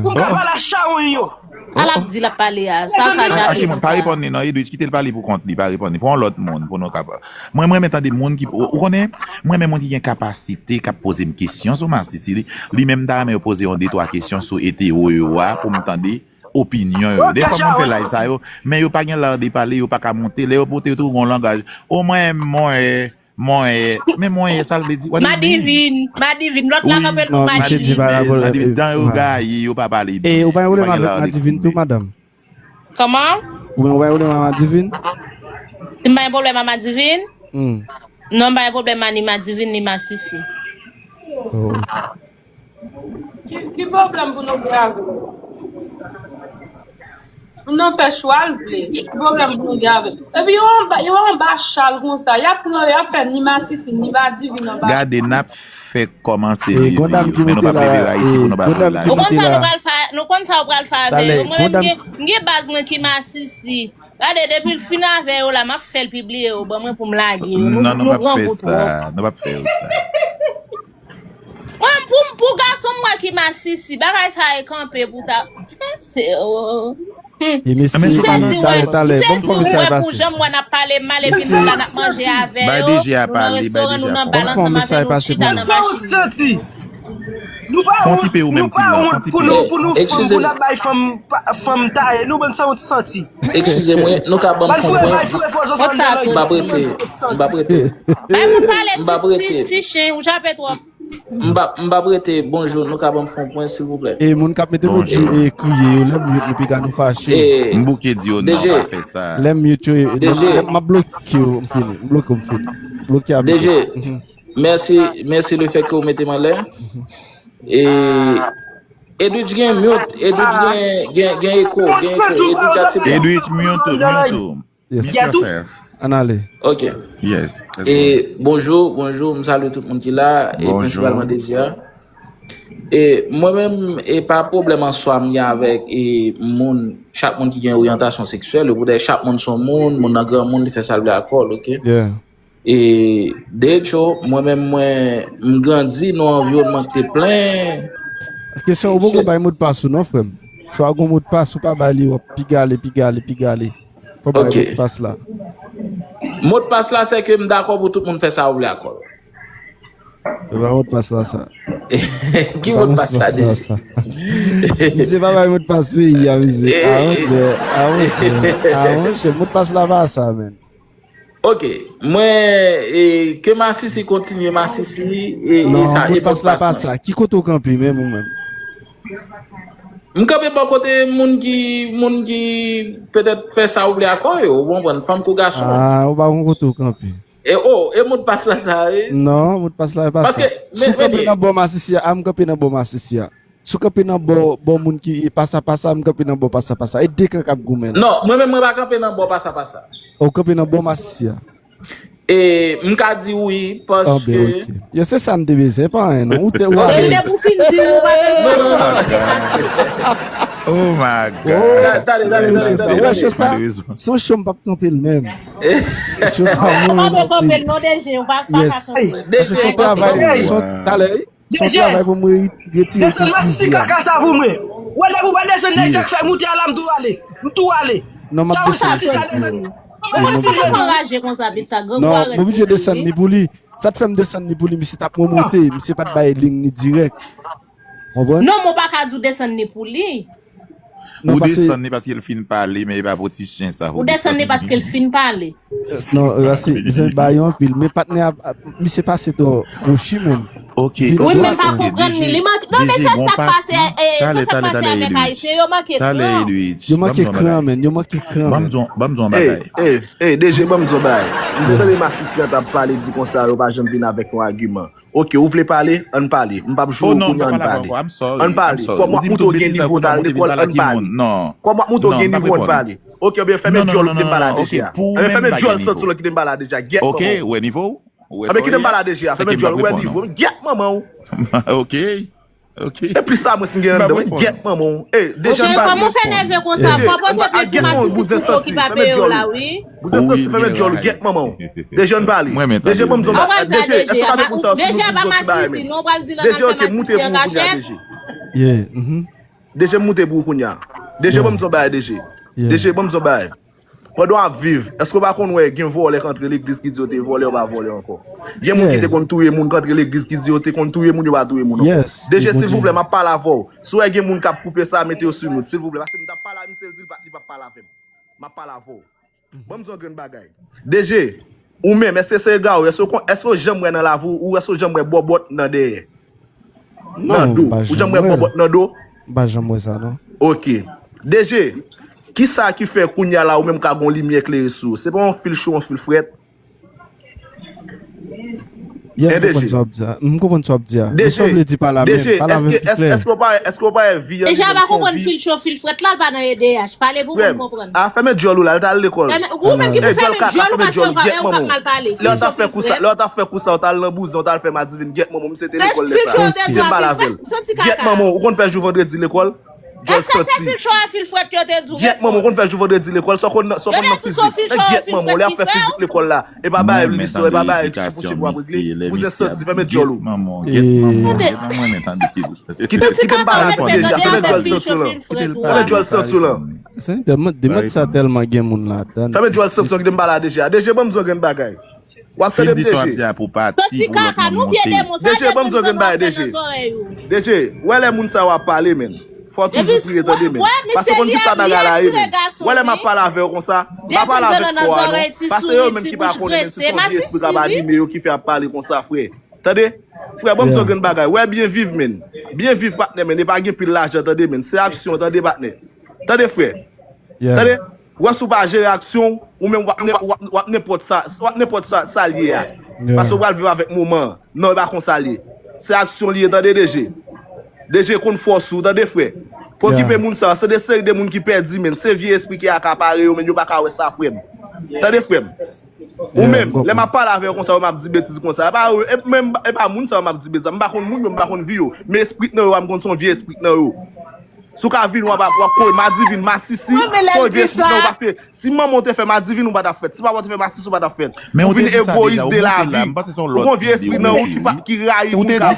Pou m ka pale a chawony yo. Sa l ap di l ap pale a, sa, sa Jacques. Pa reponn li non, Edwidge, kite l pale pou kont li, pa reponn li. Pran yon lòt moun pou nou ka. Mwen, mwen renmen tande moun ki, ou, ou konnen, mwen renmen moun ki gen kapasite, k ap poze m kesyon sou masisi. Li, li menm, m ta renmen yo poze yon de twa kesyon sou etero yo a, pou m tande opinyon yo. Defwa moun fè live sa yo, men yo pa gen lar de pale, yo pa ka monte. Lè yo monte, yo tou gon langaj. O mwen, mwen, Mwen, men mwen, sa l vle di? What do you mean? Madivin, Madivin, lòt la kanpe l pou Madivin. Madivin, dan yo gaye, yo pa pale byen. E ou pa gen pwoblèm avèk Madivin tou, madanm? Kòman? Ou pa gen pwoblèm ak Madivin? Si m pa gen pwoblèm ak Madivin? Non, m pa gen pwoblèm ni Madivin, ni Masisi. Ki, ki pwoblèm pou nou gen avè l? Moun nan fè chwa l vle. Ki pwoblèm pou nou gen avè l? Epi yo anba, yo anba chal konsa. Y ap pran, y ap fè ni masisi, ni madivin anba. Gade, n ap fè kòmanse leve yo, men nou p ap leve Ayiti pou nou pa pran lajan. Ou konn sa nou pral fè, nou konn sa yo pral fè avè yo. Mwen menm, m gen, m gen baz mwen ki masisi. Gade, depi l fin avè yo la, m ap fè l pibliye yo ban mwen pou m lage yo. Nou, nou gran pou twòp. Non, nou p ap fè sa. Nou p ap fè yo sa. Mwen, pou, pou gason m wè ki masisi, bagay sa e kanpe pou ta. Se, oh. Hmm. M sezi, wè, m sezi, wè, pou jan m wè n ap pale mal epi nou la n ap manje avè yo, nou nan restoran, nou nan bal ansanm avè nou, chita nan machin. Sa w santi? Nou pa wont, nou pa wont pou nou, pou nou fanm, pou n ap bay fanm, fanm taye, nou bann sanwont santi. Eskize mwen, nou ka ban m fon pwen? M p ap rete, m p ap rete. Bay moun pale, ti, ti, ti chen, ou chape twòp. M p ap, m p ap rete, bonjou, nou ka ban m fon pwen, silvouplè? E moun k ap mete lòt e kriye yo, lè m mute, nou piga nou fache. M bouke di yo, non, pa fè sa. Lè m mute yo, lè m, lè m ap bloke yo, m fini. M bloke yo, m fini. Bloke a mute. D G, mèsi, mèsi lefètke ou mete m anlè. E Edwidge gen mute, Edwidge gen, gen, gen eko, gen eko, Edwidge aksepte. Edwidge mute, mute. Yes. Ann ale. Ok. Yes. E bonjou, bonjou, m salye tout moun ki la, e prensipalman D J a. E mwen menm, e pa pwoblèm an swa m gen avèk e moun, chak moun ki gen oryantasyon seksyèl yo, poutèt chak moun se yon moun, moun nan granmoun, li fè sa l vle ak kò l, ok? Yeah. E de hecho, mwen menm, mwen, m grandi nan yon anviwònman ki te plen. Kesyon, ou poko bay modpas ou non, frè m. Chwa gon modpas, ou pa ba li, w ap piga ale, piga ale, piga ale. Fò bay modpas la. Modpas la, se ke m dakò pou tout moun fè sa yo vle ak kò yo. E pa modpas la sa. Ki modpas la, D J? Misye pa bay modpas peyi a, misye. A monchè, a monchè, a monchè, modpas la pa sa, menn. Ok, mwen, e, ke masisi kontinye masisi, e, e sa, e modpas la pa sa. Ki kote w kanpe menm ou menm? M kanpe bò kote moun ki, moun ki petèt fè sa yo vle ak kò yo, ou konprann, fanm kou gason. Ah, ou pa konn kote w kanpe. E, oh, e modpas la sa, e? Non, modpas la e pa sa. Si w kanpe nan bò masisi a, m kanpe nan bò masisi a. Si w kanpe nan bò, bò moun ki pasa pasa, m kanpe nan bò pasa pasa. E de kan k ap goumen la. Non, mwen menm mwen pa kanpe nan bò pasa pasa. Ou kanpe nan bò masisi a. E m ka di wi, paske. Yo, se sa n te bezwen, pa anyen non. Ou te, ou alèz. Depi w fin di, ou pa bezwen. Non, non, non. Oh my God. Tande, tande, tande, tande. Wè, cho sa, se yon cho m p ap kanpe l menm. Cho sa, mwen, m ap kanpe l non, D J, ou pa, pa ka kanpe l. Paske se yon travay, se yon, talè, wi. Se yon travay pou mwen retire tout plezi a. Desann masisi kaka sa pou mwen. Wè, lè ou pa desann nèg sa k fè moute a la, m tou ale. M tou ale. Non, m ap desann li pou ou. Ou pa ankouraje konsa, Pete, sa grangou arete. Non, m oblije desann li pou li. Sa k fè m desann li pou li, misye t ap remonte, misye pa t bay liy ni dirèk. Konprann? Non, men w pa ka di w desann li pou li. Ou desann li paske l fin pale, men e pa pou ti chen sa. Ou desann li paske l fin pale. Non, Rasi, misye bay yo anpil, men patnè a, misye pase twò kwochi menm. Ok. Wi, men m pa konprann li. Li manke, non, men se sa k pase, e, se sa k pase avèk Ayisyen, yo manke kran. Yo manke kran, menn, yo manke kran, menn. Ban m di yon bagay. Ey, ey, ey, D J, ban m di yon bagay. M te tande masisi an t ap pale, di konsa, yo pa janm vin avèk yon agiman. Ok, ou vle pale? Ann pale. M p ap joure w kounye a, ann pale. Ann pale. Kòm w ap montre w gen nivo, w t al lekòl, ann pale. Kòm w ap montre w gen nivo, ann pale. Ok, ebyen, fèmen djòl ou ki te m pale a deja. Ebyen, fèmen djòl santi w lan ki te m pale a deja. Gyèt manman w. Ebyen, ki te m pale a deja. Fèmen djòl ou wè nivo. Gyèt manman w. Ok. E plis sa, mwen, si m gen anndan mwen, gyèt manman w. Ey, D J, ann pale. Kòman w fè nève konsa? Fò pote pye pou masisi pou yo ki pa peye w la, wi. Bouzen santi, fèmen djòl ou, gyèt manman w. D J, ann pale. D J, ban m di yon bagay. D J, èske w ap moun sa yo sou nou pou zòt ti bagay menm? D J, ok, moute pou ou kounye a, D J. D J, m moute pou ou kounye a. D J, ban m di yon bagay, D J. D J, ban m di yon bagay. Pandan w ap viv, èske w pa konn wè gen vòlè k antre legliz ki di yo te vòlè, yo pa vòlè ankò? Gen moun ki te konn touye moun k antre legliz ki di yo te konn touye moun, yo pa touye moun ankò. D J, silvouplè, m ap pale avè w. Si w wè gen moun k ap koupe sa, mete yo sou mute, silvouplè, paske m t ap pale a misye, l di li pa, li p ap pale avè m. M ap pale avè w. Ban m di w yon grenn bagay. D J, ou menm, èske se egare w ye? Èske w kon-, èske w janm wè nan lavi w, ou èske w janm wè bòbòt nan dèyè? Nan do. Ou janm wè bòbòt nan do? M pa janm wè sa, non. Ok. D J, kisa ki fè kounye a la ou menm ka gon limyè klere sou ou? Se pa yon fil cho, yon fil frèt? Yeah, m konprann sa w ap di a. M konprann sa w ap di a. Men sa w vle di pa la menm, pale avè m pi klè. Èske w pa, èske w pa wè vi an li menm se yon vi? Deja pa konprann fil cho, fil frèt la, l pa nan E D H. Pale pou moun konprann. A, fèmen djòl ou la, l t al lekòl. Ou menm ki pou fèmen djòl ou paske w pa, ou pa mal pale. Lè w t ap fè kou sa, lè w t ap fè kou sa, w t al nan bouzen, w t al fè madivin, gyèt manman w, misye te lekòl lè sa. Ki te pale avè l. Gyèt manman w, ou konn fè jou vandredi lekòl? Djòl santi. Èske se fil cho a fil frèt yo te di w? Gyèt manman, ou konn fè jou vandredi lekòl, sa w konn nan, sa w konn nan fizik. Men gyèt manman w, lè y ap fè fizik lekòl la, e pa bagay li sou, e pa bagay ti bouch li pou ap regle. Bouzen santi, fèmen djòl ou. Gyèt manman w, gyèt manman w, mwen menm tande ki bouch. Kite, kite m pale avè deja, fèmen djòl santi w lan. Fèmen djòl santi w lan. Demann sa tèlman gen moun ladann. Fèmen djòl santi w lan, kite m pale a D J a. D J, ban m di w yon grenn bagay. W ap tande m, D J? Santi kaka, non, vye demon, sa D J, ban m di w grenn bagay, D J. D J, w wè lè moun sa yo ap pale, menn. Fò w toujou priye, tande, menn. Paske w konn ki sa bagay la ye, menn. W wè lè m ap pale avè w konsa, m pa pale avèk kò a, non. Paske yo menm ki pa konnen, menn, se yon vye espri k ap anime yo ki fè y ap pale konsa, frè. Tande? Frè, ban m di w yon grenn bagay. W wè byen viv, menn. Byen viv, patnè, menn. E pa gen pil lajan, tande, menn. Se aksyon, tande, patnè. Tande, frè. Tande? Wè si w pa jere aksyon w, ou menm w ap nen-, w ap, w ap nenpòt sa, w ap nenpòt sa, sa l ye a. Paske w pral viv avèk moman an. Non, e pa konsa l ye. Se aksyon li ye, tande, D J. D J konn fòs ou, tande, frè. Pa okipe moun sa yo. Se de seri de moun ki pèdi, menn. Se vye espri ki akapare yo, menn. Yo pa ka wè sa, frè m. Tande, frè m. Ou menm, lè m ap pale avè yo konsa, yo m ap di betiz konsa. E pa, e, menm, e pa moun sa yo m ap di betiz. M pa konn moun yo, m pa konn vi yo. Men espri k nan yo a, m konn se yon vye espri k nan yo. Si w ka vini, w ap, w ap kore madivin, masisi, se yon vye espri k nan yo, paske si manman w te fè madivin, ou pa t ap fèt. Si papa w te fè masisi, ou pa t ap fèt. Ou vin egoyis de lavi. Ou gon vye espri nan ou ki pa, ki rayi moun k ap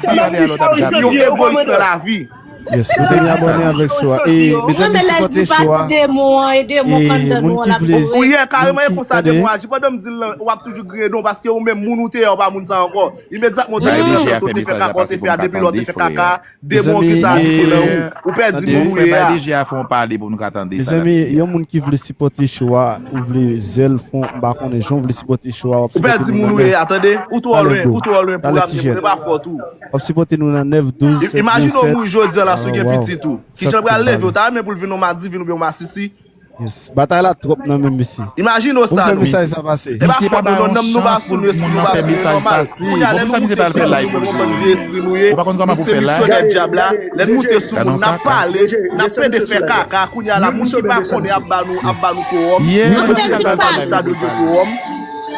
viv. Ou yon egoyis nan lavi. Yes, mezanmi, abòne avèk show a. E, mezanmi, sipòte show a. E, moun ki vle. Ou ye, kareman, e konsa demon aji. Pandan m di l lan, w ap toujou griyen non, paske ou menm moun ou te ye a, ou pa moun sa ankò. Imedyatman, ou te gen yon kote w te fè kaka, ou te fè a, depi lè w te fè kaka, demon ki ta antre nan ou. Ou pèdi moun ou ye a. Mezanmi, yon moun ki vle sipòte show a, ou vle zèl fon, m pa konnen jan w vle sipòte show a, w ap sipòte nou nan nèf. Ou pèdi moun ou ye a, tande? Ou twò lwen, ou twò lwen pou ramenn moun, e pa fòt ou. W ap sipòte nou nan nèf, douz, sèt, zewo sèt. Imajine w mouri jodi a la si w gen pitit ou. Kijan l pral leve? Ou ta renmen pou l vin yon madivin oubyen yon masisi? Yes. Batay la twòp nan men mesye. Imajine w sa, Louis. Pou m fè mesaj sa pase. E pa fòt nou non, nanm nou pa sou nou, espri nou pa sou nou, nòmal. Kounye a, lè nou moute sou moun, nou konprann vye espri nou ye. Misye misyonè dyab la. Lè n moute sou moun, n ap pale, n ap plede fè kaka. Kounye a la, moun ki pa konnen ap ba nou, ap ba nou kowòm. Moun ki pa konnen ap ba nou kowòm.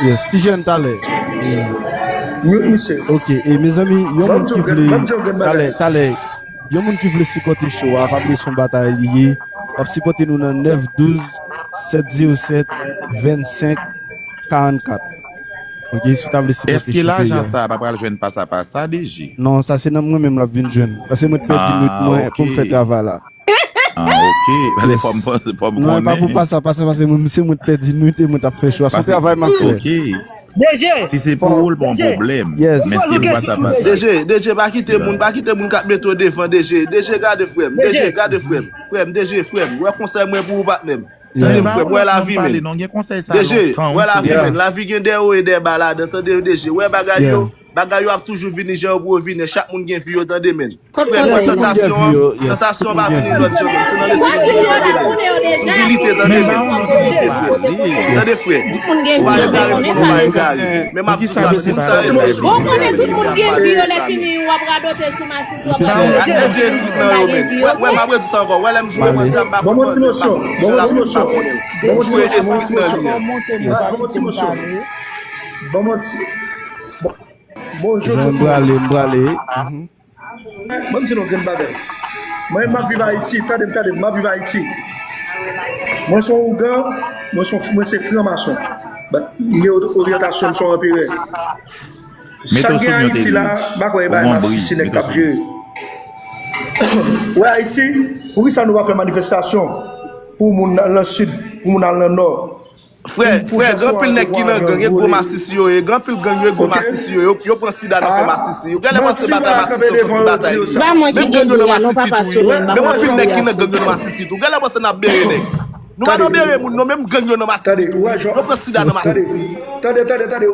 Yes, ti jèn talè. Mute misye. Ok, e mezanmi, yon moun ki vle, talè, talè, yon moun ki vle sipòte show a, pa bliye se yon batay li ye. W ap sipòte nou nan nèf, douz, sèt, zewo sèt, vennsenk, karannkat. Ok, si w ta vle sipòte show a. Èske lajan sa a pa pral jwenn pasa pasa, D J? Non, sa se nan mwen menm l ap vin jwenn. Paske mwen t pèdi nwit mwen pou m fè travay la. Ah, ok. Paske fò m, fò m konnen. Non, e pa pou pa sa, pa sa, paske mwen, se mwen t pèdi nwit e mwen t ap fè cho a. Se yon travay m ap fè. Ok. Si se pou ou, l pa yon pwoblèm. Men si pou pa sa, pa sa. D J, D J, pa kite moun, pa kite moun k ap mete w devan, D J. D J, gade frè m, D J, gade frè m. Frè m, D J, frè m. Wè konsèy mwen pou ou, patnè m. Tande m, frè m, wè lavi, men. D J, wè lavi, men. Lavi gen dè wo e dè ba ladan, tande, D J. Wè bagay yo, bagay yo ap toujou vini jan yo pou yo vini. Chak moun gen vi yo, tande, men. Frè m, tantasyon an, tantasyon an pa vini lòt jan, men. Se nan lespri Bondye, tande, men. Imilite, tande, men. Imilite, frè. Tande, frè. Ou pa egare, frè, ou pa egare. Men m ap di sa, men se sa. Ou konnen tout moun gen vi yo, lè fini, w ap radote sou masis, w ap radote sou moun ki pa gen vi yo. Wè, wè, m ap redi sa ankò. Wè, lè m jwe, mwen, sa m pa konprann. Bon, bon ti mosyon, bon, bon ti mosyon. Bon, bon ti mosyon, bon, bon ti mosyon. Bon, bon ti mosyon. Bon, bon ti, bon, bonjou tout moun. M prale, m prale. Mwen, m di nou grenn bagay. Mwen, m ap viv Ayiti. Tande m, tande m, m ap viv Ayiti. Mwen se yon ougan, mwen se, mwen se franmason. But, m gen oryantasyon, m se yon anperè. Sa k gen Ayiti la, m pa kwè e bagay masisi nèg k ap jere. Wè Ayiti, poukisa nou pa fè manifestasyon pou moun al nan sid, pou moun al nan nò? Frè, frè, gen anpil nèg ki nan gang, e gwo masisi yo ye. Gen anpil gang yo, e gwo masisi yo ye. Yo, yo pran sida nan fè masisi. Yo genlè panse batay masisi yo soti batay li ye. Menm gang yo nan masisi tou wi. Menm anpil nèg ki nan gang yo nan masisi tou. Genlè panse n ap bere nèg. Nou pa nan bere moun non, menm gang yo nan masisi tou. Yo pran sida nan masisi. Tande, tande, tande.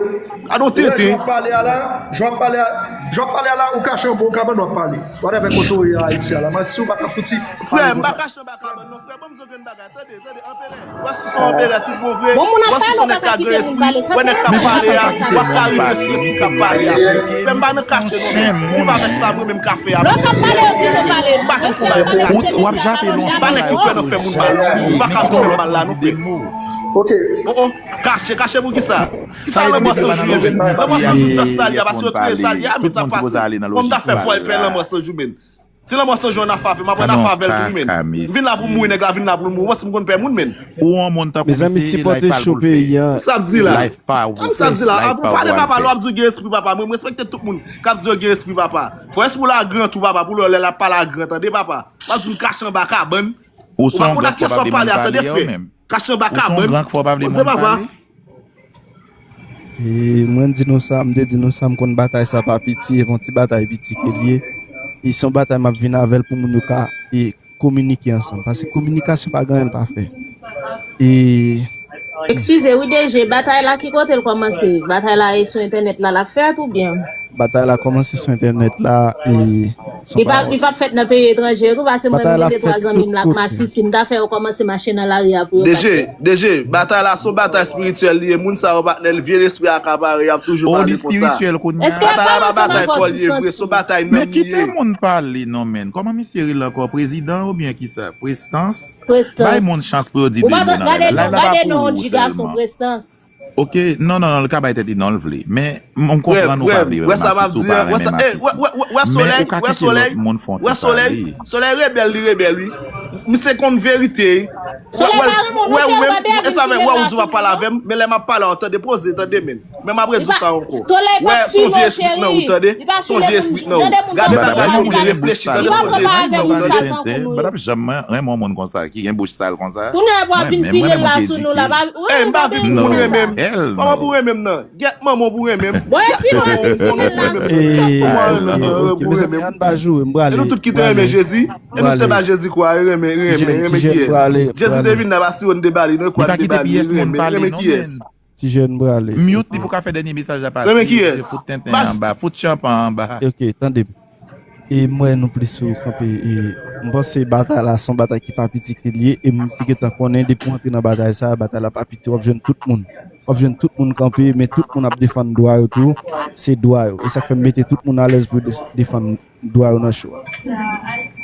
A non tenten. Jan w ap pale a la, jan w ap pale a, jan w ap pale a la, ou kache anba yon kabann w ap pale. Whatever kote w ye Ayiti a la, manti w pa ka fouti. Frè, m pa kache anba kabann non, frè, ban m di w grenn bagay. Tande, tande, anperè. Wè si se yon anperè tout bon vre. Bon, moun ap pale, ou pa ka kite moun pale. Wè nèg k ap pale a, w ap kare lespri moun k ap pale a. Frè m pa nan kache non, men. Viv avèk sa mwen menm ka fè a. Lè w t ap pale, yo kite w pale. M pa janm fè bagay pou kache. W ap jape lontan. Pa nèg ki kwè nan fè moun mal. Ou pa ka fè moun mal la non, frè. Ok. Oh, oh. Kache, kache pou kisa? Kisa lanmò san jou yo menm? Lanmò san jou sa salye a, paske yo touye salye a, men sa pa fè. Kòm ta fè fò e pè lanmò san jou menm. Si lanmò san jou an ap fè avè m, apre n ap fè avè l tou wi, men. M vin la pou m mouri, nèg la vin la pou l mouri. Mwen si m konn pè moun, men. Ou yon moun tankou misye, e live pa l pou l fè. Sa ap di la. Live pa ou pou l fè, live pa ou pou al fè. Pale papa, lè w ap di w gen espri papa. Mwen, m respekte tout moun k ap di yo gen espri papa. Fò espri w la gran tou, papa, pou lè w lè l ap pale a gran, tande, papa. W ap di m kache anba kabann. Ou pa konn a kiyès w ap pale a, tande, frè. Kache anba kabann. Poze, papa. E mwen di nou sa, m te di nou sa, m konn batay sa pa piti, e fon ti batay piti ke l ye. E se yon batay m ap vin avè l pou moun yo ka, e, kominike ansanm. Paske kominikasyon pa gen anyen l pa fè. E Eskize wi, D J, batay la ki kote l kòmanse? Batay la e sou entènèt la l ap fèt oubyen? Batay la kòmanse sou entènèt la, e Li pa, li p ap fèt nan peyi etranje yo tou, paske mwen, m gen de twa zanmi m la k masisi, m ta fè yo kòmanse mache nan lari a pou yo D J, D J, batay la se yon batay espirityèl li ye. Moun sa yo, patnè, vye lespri akapare, y ap toujou pale konsa. Batay la pa batay kò l ye vre, se yon batay nanm li ye. Men kite moun pale non, menn. Kòman misye rele ankò? Prezidan oubyen kisa? Prestans? Bay moun chans pou yo di de mo nan live la. Live la pa pou ou sèlman. Ok, non, non, non, li ka bay tèt li non l vle. Men, m, m konprann ou pa vle renmen masisi, ou pa renmen masisi. Men ou ka kite lòt moun fè yon ti pale. Solèy rebèl, li rebèl, wi. Misye konn verite. Solèy pa renmen w, monchè, ou pa byen vin file l la sou nou, non. Wè ou di w ap pale avè m, men lè m ap pale a, tande, poze, tande, men. Men m ap redi w sa ankò. Wè, se yon vye esprit nan ou, tande. Se yon vye esprit nan ou. Gade bagay yo, reflechi, tande, poze. M pa t ap janm renmen yon moun konsa, ki gen bouch sal konsa. Mwen menm, mwen menm, ou te edike. Ey, m pa vin pou moun renmen m. Kòman pou renmen m nan? Gyèt manman w pou renmen m. Gyèt manman w pou renmen m. Mezanmi, ann pa joure, m prale. E nou tout ki te renmen Jezi, e nou ki te ba Jezi kwa, e renmen, renmen, renmen kiyès? Jezi te vin nan pa siwo n te ba li, nan kwa n te ba li, renmen, renmen kiyès? Ti jèn, m prale. Mute li pou ka fè dènye mesaj la pase. Renmen kiyès? Fout tenten anba, fout chanpan anba. Ok, tande m. E m wè nou plis sou kanpe. E m panse batay la se yon batay ki pa piti ke l ye. E m te gentan konnen depi w antre nan batay sa, batay la pa piti. W ap jwenn tout moun. W ap jwenn tout moun kanpe, men tout moun ap defann dwa yo tou. Se dwa yo. E sa k fè m mete tout moun alèz pou yo de-, defann dwa yo nan cho a.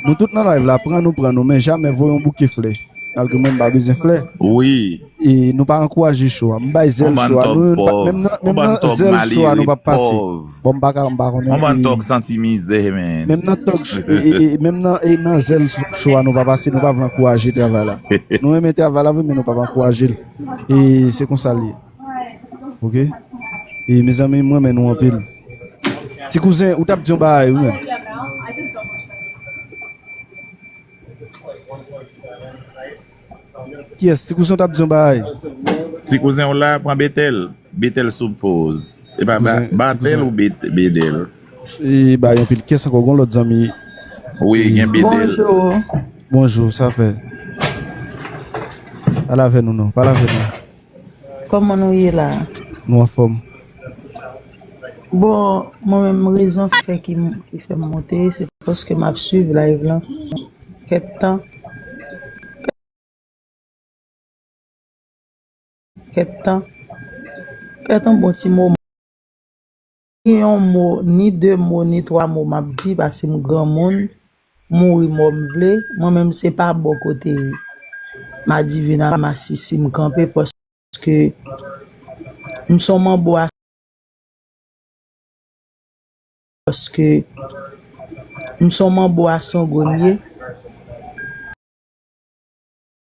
Nou tout nan live la, pran nou, pran nou, men jamè voye yon bouke flè. Malgre mwen, m pa bezwen flè. Wi. E nou pa ankouraje cho a. M bay zèl cho a. Nou menm nan, menm nan zèl cho a, nou p ap pase. Bon, m pa ka, m pa konnen. Yon bann tòg santi mizè, men. Menm nan tòg ch-, e, e, e, menm nan, e, nan zèl cho a, nou pa pase, nou pa vle ankouraje travay la. Nou renmen travay la vre, men nou p ap ankouraje l. E se konsa l ye. Ok? E mezanmi, m renmen nou anpil. Ti kouzen, ou t ap di yon bagay, wi, menm. Kiyès? Ti kouzen w t ap di yon bagay. Ti kouzen w la, pran Betèl. Betèl sou poz. E pa Ba- Kouzen, ti Batèl kouzen. Ou Bet- Bedèl? E bay anpil kès ankò, gon lòt zanmi. Wi, gen Bedèl. Bonjou. Bonjou, sa fè? Pale avè nou non, pale avè nou. Kòman nou ye la? Nou anfòm. Bon, mwen menm rezon fè ki, ki fè m monte, se paske m ap swiv live lan. Kèk tan, kèk tan, kèk tan bon ti moman. Ni yon mo, ni de mo, ni twa mo m ap di, paske m granmoun, mouri mò m vle. Mwen menm se pa bò kote Madivin a Masisi m kanpe, paske m se yon manbo a paske m se yon manbo a Songo m ye.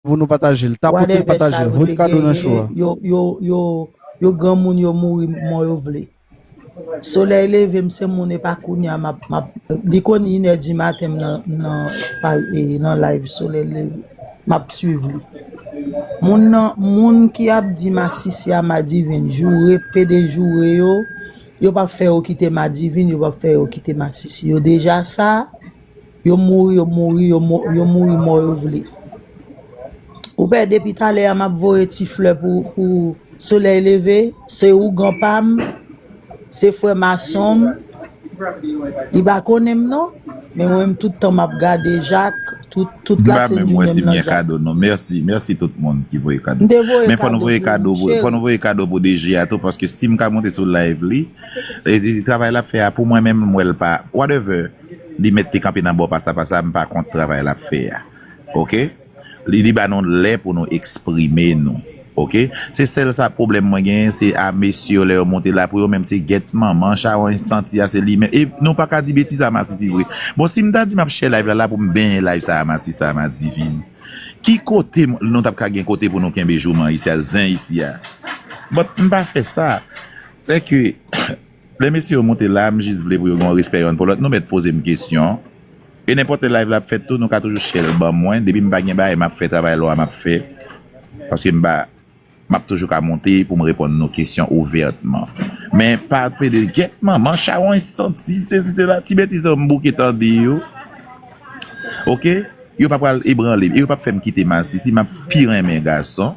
Pou nou pataje l, tapote l, Whatever sa pataje l, yo voye te kado nan genyen, show a. Yo, yo, yo, yo granmoun yo mouri mò yo vle. Solèy leve m se moun e pa kounye a m ap, m ap, li konn inè di maten m nan, nan, pa- e, nan live Solèy leve. M ap swiv li. Moun nan, moun ki ap di Masisi a Madivin, joure, pede joure yo, yo p ap fè yo kite Madivin, yo p ap fè yo kite Masisi. Yo deja sa, yo mouri, yo mouri, yo, mo- yo mouri mò yo vle. Ou pè depi talè a m ap voye ti flè pou, pou Solèy leve, se ougan pa m, se frè mason m. Li pa konnen m non, men mwen menm tout tan m ap gade Jak, tout, tout M pa lasenn menm li wè menm si m nan gen Jak. Kado non. Mèsi, mèsi tout moun ki voye kado. M te voye Men fò nou kado voye pou kado ou, pou fò cheri. Nou voye kado pou D J a tou, paske si m ka monte sou live li, e, e, travay l ap fè a pou mwen menm m wè l pa whatever, li mèt te kanpe nan bò pasa pasa, m pa kont travay l ap fè a. Oke? Li, li ba nou lè pou nou eksprime nou. Oke? Se sèl sa pwoblèm mwen genyen, se a mesye yo lè yo monte la pou yo menm se gèt manman chawony santi a se li menm. E nou pa ka di betiz a Masisi vre. Bon, si m ta di m ap share live la la pou m benyen live sa a Masisi sa a Madivin. Ki kote m- nou t ap ka gen kote pou nou kenbe jouman isi a, zen isi a? But m pa fè sa. Se ke lè mesye yo monte la, m jis vle pou yo gen yon respè yonn pou lòt. Nou mèt poze m kesyon. E nenpòt lè live la ap fèt tou, nou ka toujou share l ban mwen. Depi m pa gen bagay, m ap fè travay lwa m ap fè. Paske m pa, m ap toujou ka monte pou m reponn nou kesyon ouvètman. Men pa pede gèt manman chawony santi sesi sela, ti betiz yo m bouke tande yo. Oke? Yo pa pral ebranle m. E yo p ap fè m kite Masisi, m ap pi renmen gason.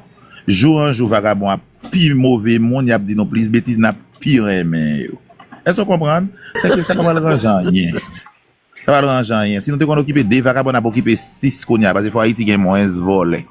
Jou an jou vagabon ap pi move moun, y ap di nou plis betiz, n ap pi renmen yo. Èske w konprann? Se ke sa pa pral ranje anyen. Sa pa pral ranje anyen. Si nou te konn okipe de vagabon, n ap okipe sis kounye a, paske fò Ayiti gen mwens vòlè.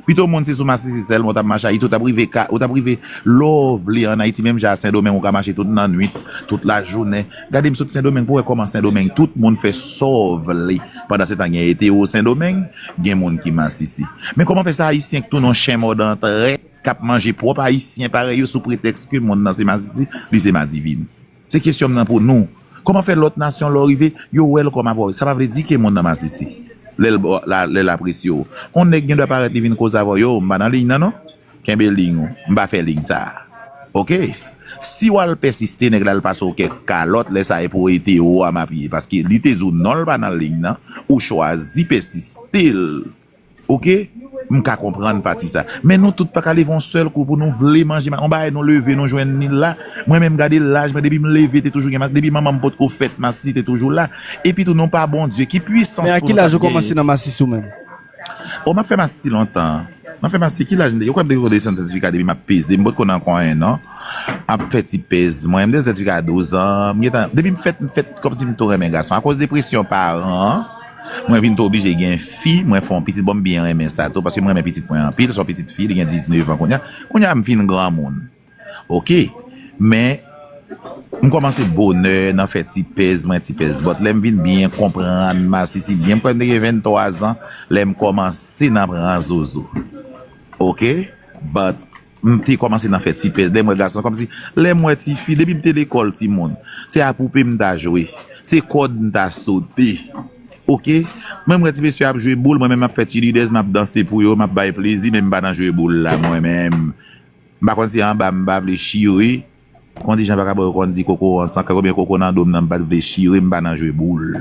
Pito moun se sou Masisi sèlman ou t ap mache Ayiti, ou t ap rive ka, ou t ap rive lè w vle ann Ayiti, menm jan a Sendomeng ou ka mache tout nan nwit, tout lajounen. Gade m sot Sendomeng pou w wè kòman Sendomeng tout moun fè sa w vle. Pandan se tan gen etero Sendomeng, gen moun ki Masisi. Men kòman fè se Ayisyen k tounen yon chen mòd an trèt, k ap manje pwòp Ayisyen parèy yo sou pretèks ke moun nan se Masisi, li se Madivin? Se kesyon m nan pou nou. Kòman fè lòt nasyon lè w rive, yo welcome avè w? Sa pa vle di ke moun nan Masisi. Lè l, la, lè l apresye w. Yon nèg gen dwa parèt li vin koze avè w. Yo, m pa nan liy nan non. Kenbe liy ou. M pa fè liy sa a. Oke? Si w al pèsiste, nèg la al pase w kèk kalòt, lè sa e pou etero a m ap ye. Paske li te di w non, l pa nan liy nan. Ou chwazi pèsiste l. Oke? M ka konprann pati sa. Men nou tout pa ka leve yon sèl kou pou nou vle manje ma-, yon bagay nou leve, nou jwenn li la. Mwen menm gade laj mwen, depi m leve te toujou gen mas, depi manman m potko fèt, Masisi te toujou la. Epi tou nou pa Bondye, ki pwisans Men a pou ki nou laj t ou ap kòmanse genyen? Nan Masisi ou menm? O, m ap fè Masisi lontan. M ap fè Masisi, ki laj m te? Yo kwè m te desann sètifika depi m ap peze, m potko nan ankò en an. Ap fè ti pèz mwen, m desann sètifika a douz an. M gentan, depi m fèt, m fèt kòmsi m tou renmen gason. Akoz de presyon paran an, mwen vin tou oblije gen fi, mwen fè yon pitit. Bon, m byen renmen sa tou, paske m renmen pitit mwen anpil, se yon pitit fi, li gen diznèf an kounye a. Kounye a, m fin granmoun. Oke? Men, m kòmanse bonè nan fè ti pèz mwen, ti pèz bòt. Lè m vin byen konprann Masisi byen, m kwè m te gen venntwa zan, lè m kòmanse nan pran zozo. Oke? But, m te kòmanse nan fè ti pèz. Lè m wè gason, kòmsi, lè m wè tifi, depi m te lekòl, timoun, se a poupe m ta jwe. Se kòd m ta sote. Oke? Mwen, m wè ti mesye ap jwe boul, mwen menm, m ap fè cheerleaders, m ap danse pou yo, m ap bay plezi, men m pa nan jwe boul la, mwen menm. M pa konn si anba m pa vle chire. Konn di jan vakabon yo konn di koko an san kè, konbyen koko nan do m nan, m pa t vle chire, m pa nan jwe boul.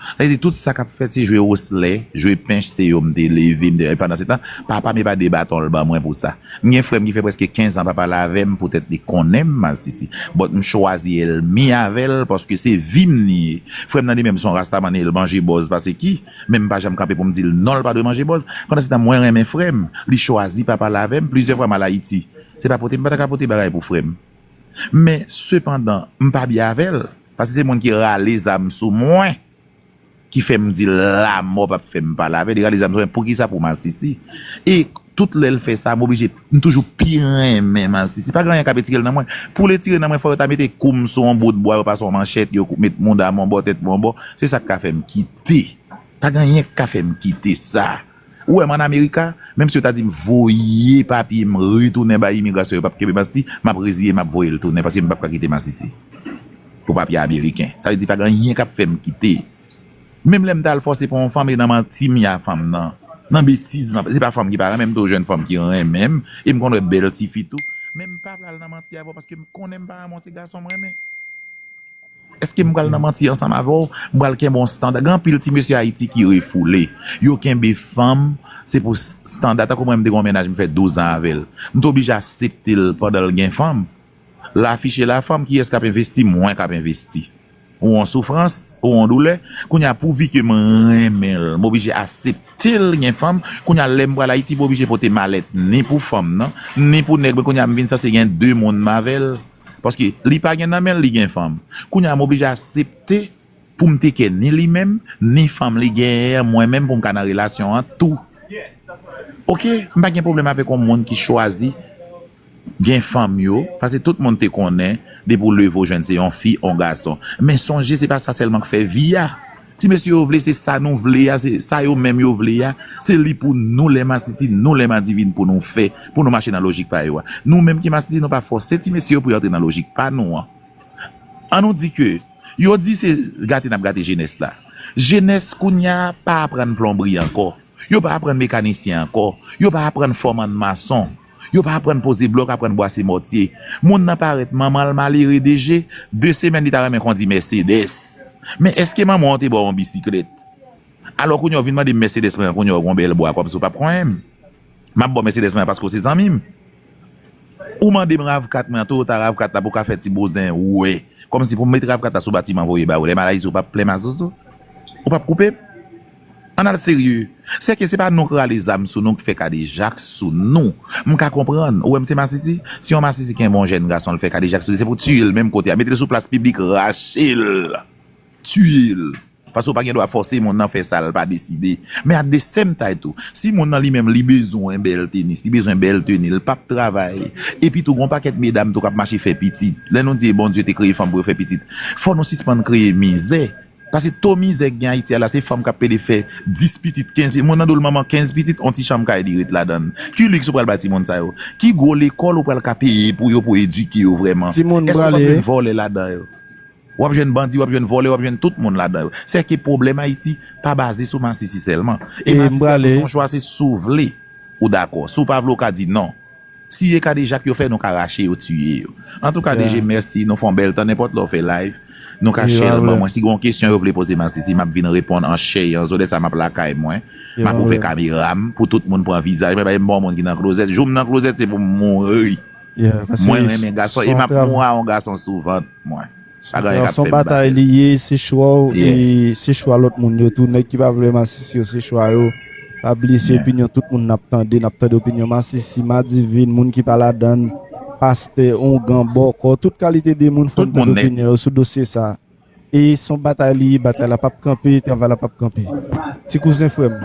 Sa vle di, tout sa k ap fèt, se jwe woslè, jwe pench, se yo m te leve, m te, pandan se tan, papa m e pa de baton l ban mwen pou sa. M gen frè m ki fè prèske kenz an pa pale avè m, poutèt li konnen m masisi. But m chwazi ènmi avè l, paske se vi m li ye. Frè m nan li menm se yon rastaman, e l manje bòz pase ki, men m pa janm kanpe pou m di l non, l pa dwe manje bòz. Pandan se tan, mwen renmen frè m, li chwazi pa pale avè m. Plizyè fwa m al Ayiti, se pa pote, m pa ta ka pote bagay pou frè m. Men, sepandan, m pa byen avè l, paske se moun ki rale zam sou mwen ki fè m di l lanmò p ap fè m pale avè l. Li rale zam sou mwen, poukisa pou masisi? E tout lè l fè sa, m oblije, m toujou pi renmen masisi. Pa gen anyen k ap etire l nan mwen. Pou l etire nan mwen, fò yo ta mete kou m sou yon bout bwa, yo pase yon manchèt, yo kou-, met mouda m yon bò, tèt m yon bò. Se sa k ka fè m kite. Pa gen anyen k ka fè m kite sa. Ou wè m ann Amerika, menm si yo ta di m voye papye m retounen bay imigrasyon, yo p ap kenbe m masisi, m ap reziye, m ap voye l tounen, paske m p ap ka kite masisi pou papye ameriken. Sa vle di pa gen anyen k ap fè m kite. Menm lè m t al fòse pou yon fanm, e nan manti m ye a fanm nan. Nan betiz m ap, se pa fanm ki pa renmen m, m toujou jwenn fanm ki renmen m, e m konn wè bèl tifi tou. Men m pa pral nan manti avè w paske m konnen m pa renmen w, se gason m renmen. Èske m pral nan manti ansanm avè w? M pral kenbe yon standa. Gen anpil ti mesye Ayiti ki refoule. Yo kenbe fanm, se pou s-, standa. Tankou mwen, m te gen yon mennaj, m fè douz an avè l. M te oblije aksepte l pandan l gen fanm. L afiche la fanm, kiyès k ap envesti? Mwen k ap envesti. Ou yon soufrans, ou yon doulè. Kounye a, pouvi ke m renmen l, m oblije aksepte l gen fanm. Kounye a, lè m pral Ayiti, m oblije pote malèt ni pou fanm nan, ni pou nèg mwen. Kounye a, m vin sanse gen de moun m avè l. Paske li pa gen nan men l, li gen fanm. Kounye a, m oblije aksepte pou m teke ni li menm, ni fanm li genyen an, mwen menm, pou m ka nan relasyon an tou. Oke, m pa gen pwoblèm avèk yon moun ki chwazi gen fanm yo, paske tout moun te konnen, depi w leve w jwenn se yon fi, yon gason. Men sonje, se pa sa sèlman k fè vi a. Ti mesye yo vle, se sa nou vle a, se sa yo menm yo vle a, se li pou nou lè masisi, nou lè madivin pou nou fè, pou nou mache nan lojik pa yo a. Nou menm ki masisi, nou pa fòse ti mesye yo pou yo antre nan lojik pa nou an. An nou di ke, yo di se gate n ap gate jenès la. Jenès kounye a pa aprann plonbri ankò. Yo pa aprann mekanisyen ankò. Yo pa aprann fòmann mason. Yo pa aprann poze blòk, aprann bwase mòtye. Moun nan parèt, manman l malere de je, de semèn li ta renmen kondi Mercedes. Men èske manman w te ba w yon bisiklèt? Alò kounye a w vin mande m Mercedes mwen an, kounye a w gon bèl bwa kòmsi w p ap konyen m. M ap ba w Mercedes mwen an paske w se zanmi m. Ou mande m rav kat mwen an, Toyota rav kat la pou w ka fè ti bouzen, wè. Kòmsi pou m met rav kat la sou batiman voye ba ou. Lè m al Ayiti, ou p ap plen m a zozo? Ou p ap koupe m? Ann al serye. Sèke se pa nou k rale zam sou nou k fè kadejak sou nou. M ka konprann. Ou wè m se masisi? Si yon masisi kenbe yon jèn gason, l fè kadejak sou li, se pou tiye l menm kote a. Mete l sou plas piblik, rache l. Tiye l. Paske w pa gen dwa fòse moun nan fè sa l pa deside. Men at the same time tou, si moun nan li menm li bezwen bèl tenis, li bezwen bèl teni, l p ap travay. Epi tou, gon pakèt medam tou k ap mache fè pitit. Lè nou di Bondye te kreye fanm pou yo fè pitit, fò nou sispann kreye mizè. Paske to mizè k gen Ayiti a la, se fanm k ap pede fè dis pitit, kenz pitit. Moun nan do l manman kenz pitit, on ti chanm kay li ret ladan l. Ki liks ou pral bay timoun sa yo? Ki gwo lekòl ou pral ka peye pou yo, pou edike yo vrèman? Timoun Èske w p ap prale jwenn vòlè ladan yo? W ap jwenn bandi, w ap jwenn vòlè, w ap jwenn tout moun ladan yo. Sèke pwoblèm Ayiti pa baze sou masisi sèlman. E E m masisi a prale. Pou fè yon chwa, se si w vle, ou dakò. Si w pa vle, w ka di non. Si e kadejak yo fè, nou ka rache yo, tiye yo. Antouka, Yeah. D J, mèsi. Nou fè yon bèl tan. Nenpòt lè w fè live, nou ka Yo, share l ban mwen. Si gen yon kesyon yo vle poze masisi, m ap vin reponn an share an. Jodi sa, m ap lakay mwen. M ap ouvè kamera m pou tout moun pran vizaj mwen. Pa gen bon moun ki nan klozèt. Jou m nan klozèt, se pou m mouri. Yeah, paske Mwen renmen gason e m ap mouri a yon gason sou vant mwen. Pa gen anyen k ap fè m batay li ye, se chwa w, e se chwa lòt moun yo tou. Nèg ki pa vle masisi yo, se chwa yo. Pa bliye, se opinyon tout moun n ap tande, n ap tande opinyon masisi, madivin, moun ki pa ladann, pastè, ongan, bòkò, tout kalite de moun fò n tande opinyon yo sou dosye sa. E se yon batay li ye, batay la p ap kanpe, travay la p ap kanpe. Ti kouzen frè m.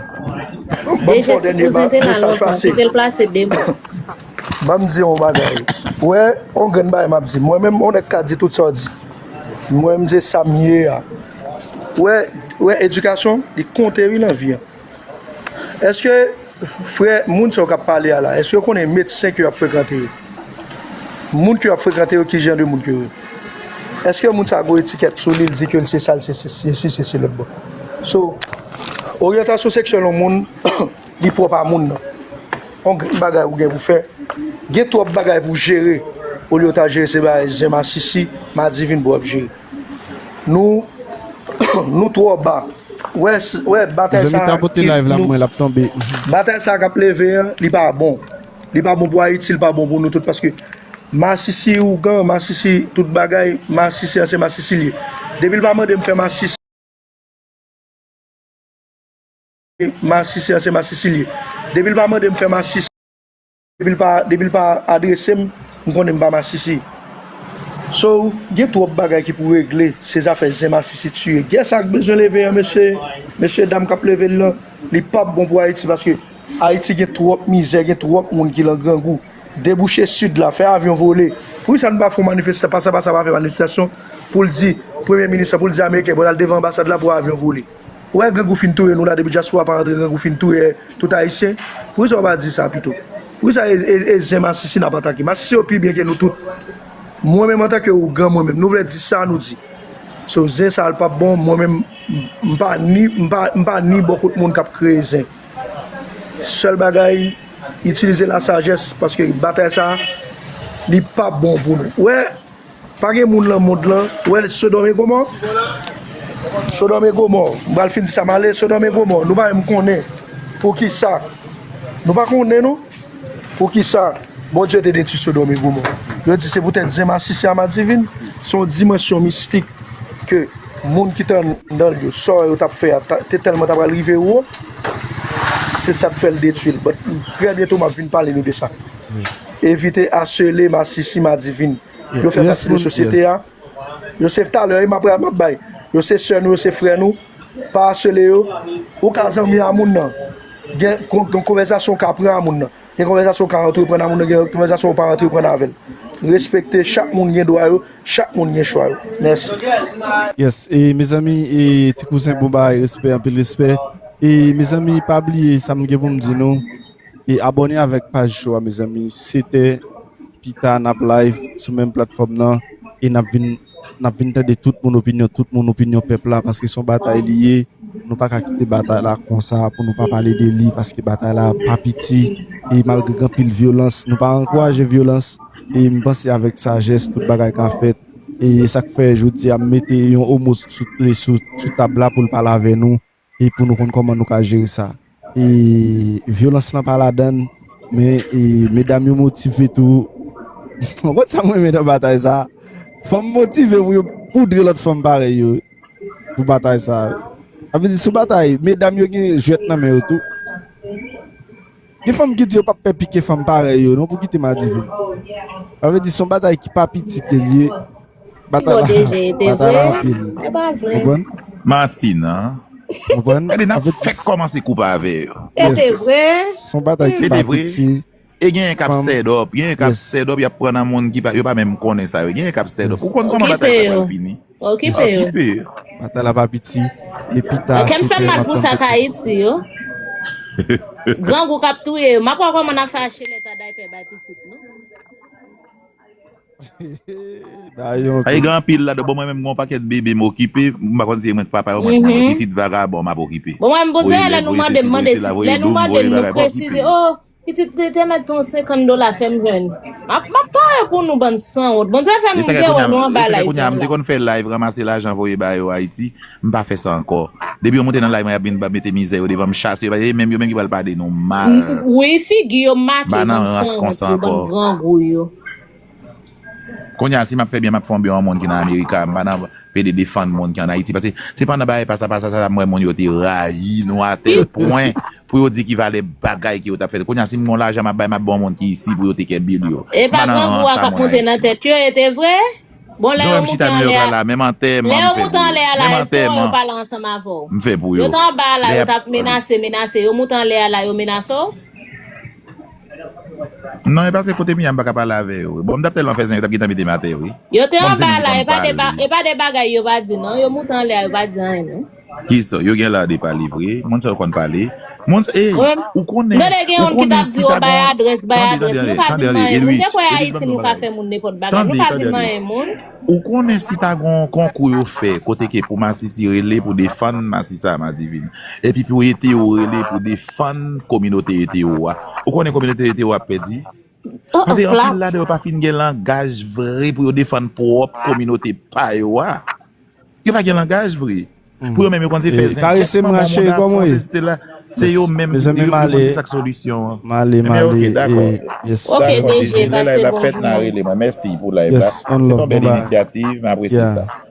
Ban m fè yon dènye mesaj pase. Kite l plase de mo. Ban m di yon bagay. Ou wè, yon grenn bagay m ap di. Mwen menm, yon nèg ka di tout sa w di. Mwen menm, se sa m ye a. Ou wè, ou wè, edikasyon, li konte wi nan vi an. Èske, frè, moun sa yo k ap pale a la, èske yo konnen medsen ke y ap frekante yo? Moun ke y ap frekante yo, ki jan de moun ke yo ye? Èske moun sa a gon etikèt sou li, l di ke l se sa, l se sesi, se lòt bò? So, oryantasyon seksyèl yon moun, li pwòp a moun nan. Yon grenn bagay ou gen pou fè, gen twòp bagay pou jere, olye w ta jere se bagay zen masisi, madivin pou w ap jere. Nou, nou twò ba. Wè, s- wè, batay Mezanmi, sa tapote ki live la, nou mwen, l ap tonbe. Batay sa k ap leve an, li pa bon. Li pa bon pou Ayiti, li pa bon pou nou tout, paske masisi, ougan, masisi, tout bagay, masisi an se masisi li ye. Depi l pa mande m fè masisi, masisi an se masisi li ye. Depi l pa mande m fè masisi, depi l pa, depi l pa adrese m, m konnen m pa masisi. So, gen twòp bagay ki pou regle, se zafè zen masisi tiye. Gè sa k bezwen leve an, mesye, mesye dam k ap leve l lan, li p ap bon pou Ayiti, paske Ayiti gen twòp mizè, gen twòp moun ki lan grangou. Debouche sid la, fè avyon vole. Poukisa nou pa fè yon manifestasyon, pasa pasa pa fè manifestasyon pou l di, premye minis lan, pou l di ameriken, bon, al devan anbasad la pou avyon vole. Ou wè grangou fin touye nou la, depi dyaspora pa rantre, grangou fin touye tout ayisyen. Poukisa w pa di sa pito? Poukisa e, e, e zen masisi n ap atake? Masisi yo pi byen ke nou tout. Mwen menm antanke ougan, mwen menm, nou vle di sa nou di. So, zen sa l p ap bon, mwen menm, m pa ni, m pa, m pa ni bò kot moun k ap kreye zen. Sèl bagay, itilize lasajès, paske batay sa, li p ap bon pou nou. Wè, pa gen moun lan mond lan, wè, Sodòm e Gomò. Sodòm e Gomò, m pral fin di sa m ale, Sodòm e Gomò, nou pa menm konnen poukisa. Nou pa konnen non, poukisa Bondye te detwi Sodòm e Gomò. Yo di se poutèt zen masisi a Madivin, se yon dimansyon mistik ke moun ki te anndan l yo, sa yo t ap fè a, ta- te tèlman ta pral rive wo, se sa k fè l detwi l. But, trè byento, m ap vin pale nou de sa. Evite asele masisi Madivin. Yo fè pati de sosyete a. Yo se talè, wi, m ap, m ap bay. Yo se sè nou, yo se frè nou. Pa asele yo. Ou ka zanmi a moun nan. Gen kon- kon- konvèsasyon ou ka pran a moun nan. Gen konvèsasyon ou ka antreprann a moun nan, gen konvèsasyon ou pa antreprann avè l. Respekte, chak moun gen dwa yo, chak moun gen chwa yo. Mèsi. Yes, e mezanmi, e ti kouzen, bon bagay, respè, anpil respè. E mezanmi, pa bliye sa m gen pou m di nou. E abòne avèk paj show a, mezanmi. Sete pita n ap live sou menm platfòm nan. E n ap vin, n ap vin tande tout moun opinyon, tout moun opinyon pèp la, paske se yon batay li ye. Nou pa ka kite batay la konsa pou nou pa pale de li, paske batay la pa piti. E malgre gen anpil vyolans, nou pa ankouraje vyolans. E m panse avèk sajès, tout bagay ka fèt. E sa k fè jodi a m mete yon omo sou, sou, sou tab la pou l pale avè nou. E pou nou konn kòman nou ka jere sa. E vyolans lan pa ladan l, men e medam yo motive tou. Ou konn sa m renmen nan batay sa? Fanm motive pou yo poudre lòt fanm parèy yo pou batay sa. Sa vle di, sou batay, medam yo gen jwèt nan men yo tou. Gen fanm ki di yo p ap pè pike fanm parèy yo non pou kite Madivin. Sa vle di, se yon batay ki pa piti ke l ye. Batay la, batay la anpil. Konprann? Manti, non. Konprann? Gade, n ap fèk kòmanse koupe avè yo. Yes. Se yon batay ki pa piti. E genyen k ap sèdòp, genyen k ap sèdòp, y ap pran nan moun ki pa, yo pa menm konnen sa yo. Genyen k ap sèdòp. Ou konn kòman batay sa pral fini? Okipe yo. Okipe yo. Batay la pa piti. E pita, kè m fè mal pou sa k Ayiti yo. Grangou k ap touye yo. M ap wè kòman n a fè achte lèt a daypè bay pitit nou. Ay, gen anpil ladan. Bon, mwen menm, gen yon pakèt bebe m okipe. M pa konn si se mwen k papa yo, mwen k manman yo. Pitit vagabon, m ap okipe. Bon, mwen menm, Bondye, lè nou mande m, mande, lè nou mande m, nou presize. Oh, pitit, te, te mèt yon senkant dola fè m jwenn. M ap, m ap pare pou nou, bann sanwont. Bondye fè m gen wè nou anba live la. M te konn fè live, ranmase lajan, voye ba yo Ayiti. M pa fè sa ankò. Depi yo monte nan live mwen, y ap vin ba mete mizè yo devan m, chase yo. E menm yo menm ki pral pale nou mal. Wi, figi yo make, bann sanwont yo, bann grangou yo. Kounye a, si m ap fè byen, m ap fè yon byen yon moun ki nan Amerika. M pa nan pede defann moun ki ann Ayiti. Paske se pandan bagay pasa pasa sa, m wè moun yo te rayi nou atè pwen pou yo di ki valè bagay ke yo t ap fè. Kounye a, si m gon lajan m ap bay, m ap ba yon moun ki isi pou yo te kenbe l yo. E pa grangou a k ap monte nan tèt yo, e te vre? Bon, lè yo moute anlè a, lè yo moute anlè a la, èske yo pale ansanm avè w? M fè pou yo. Yo t anba a la, yo t ap menase, menase. Yo moute anlè a la, yo menase w? Non, e paske kote m ye a, m pa ka pale avè yo. Bon, m t ap tèlman fè zen, yo t ap gentan mete m atè, wi. Yo te anba a la, e pa de ba-, e pa de bagay yo pa di, non. Yo moute anlè a, yo pa di anyen, non. Kisa? Yo gen la de pale vre. Moun sa yo konn pale. Moun sa, ey, ou konnen, ou konnen si ta gen yon, tande, tande, tande, Edwidge, Edwidge, ban m pale. Tande, tande, tande. Ou konnen si ta gen yon konkou yo fè, kote ke pou masisi rele pou defann masisi a Madivin. Epi pou Eteo rele pou defann kominote Eteo a. Ou konnen kominote Eteo a ap pèdi? Paske anpil ladan yo pa fin gen langaj vre pou yo defann pwòp kominote pa yo a. Yo pa gen langaj vre. Pou yo menm yo konn se fè zen. Karese m rache, kòman ye? Se yo menm yo konn se sa k solisyon an. Male, male, yes. Ok, D J, pase bonjou. Mèsi pou live la. Se yon bèl inisyativ, m apresye sa.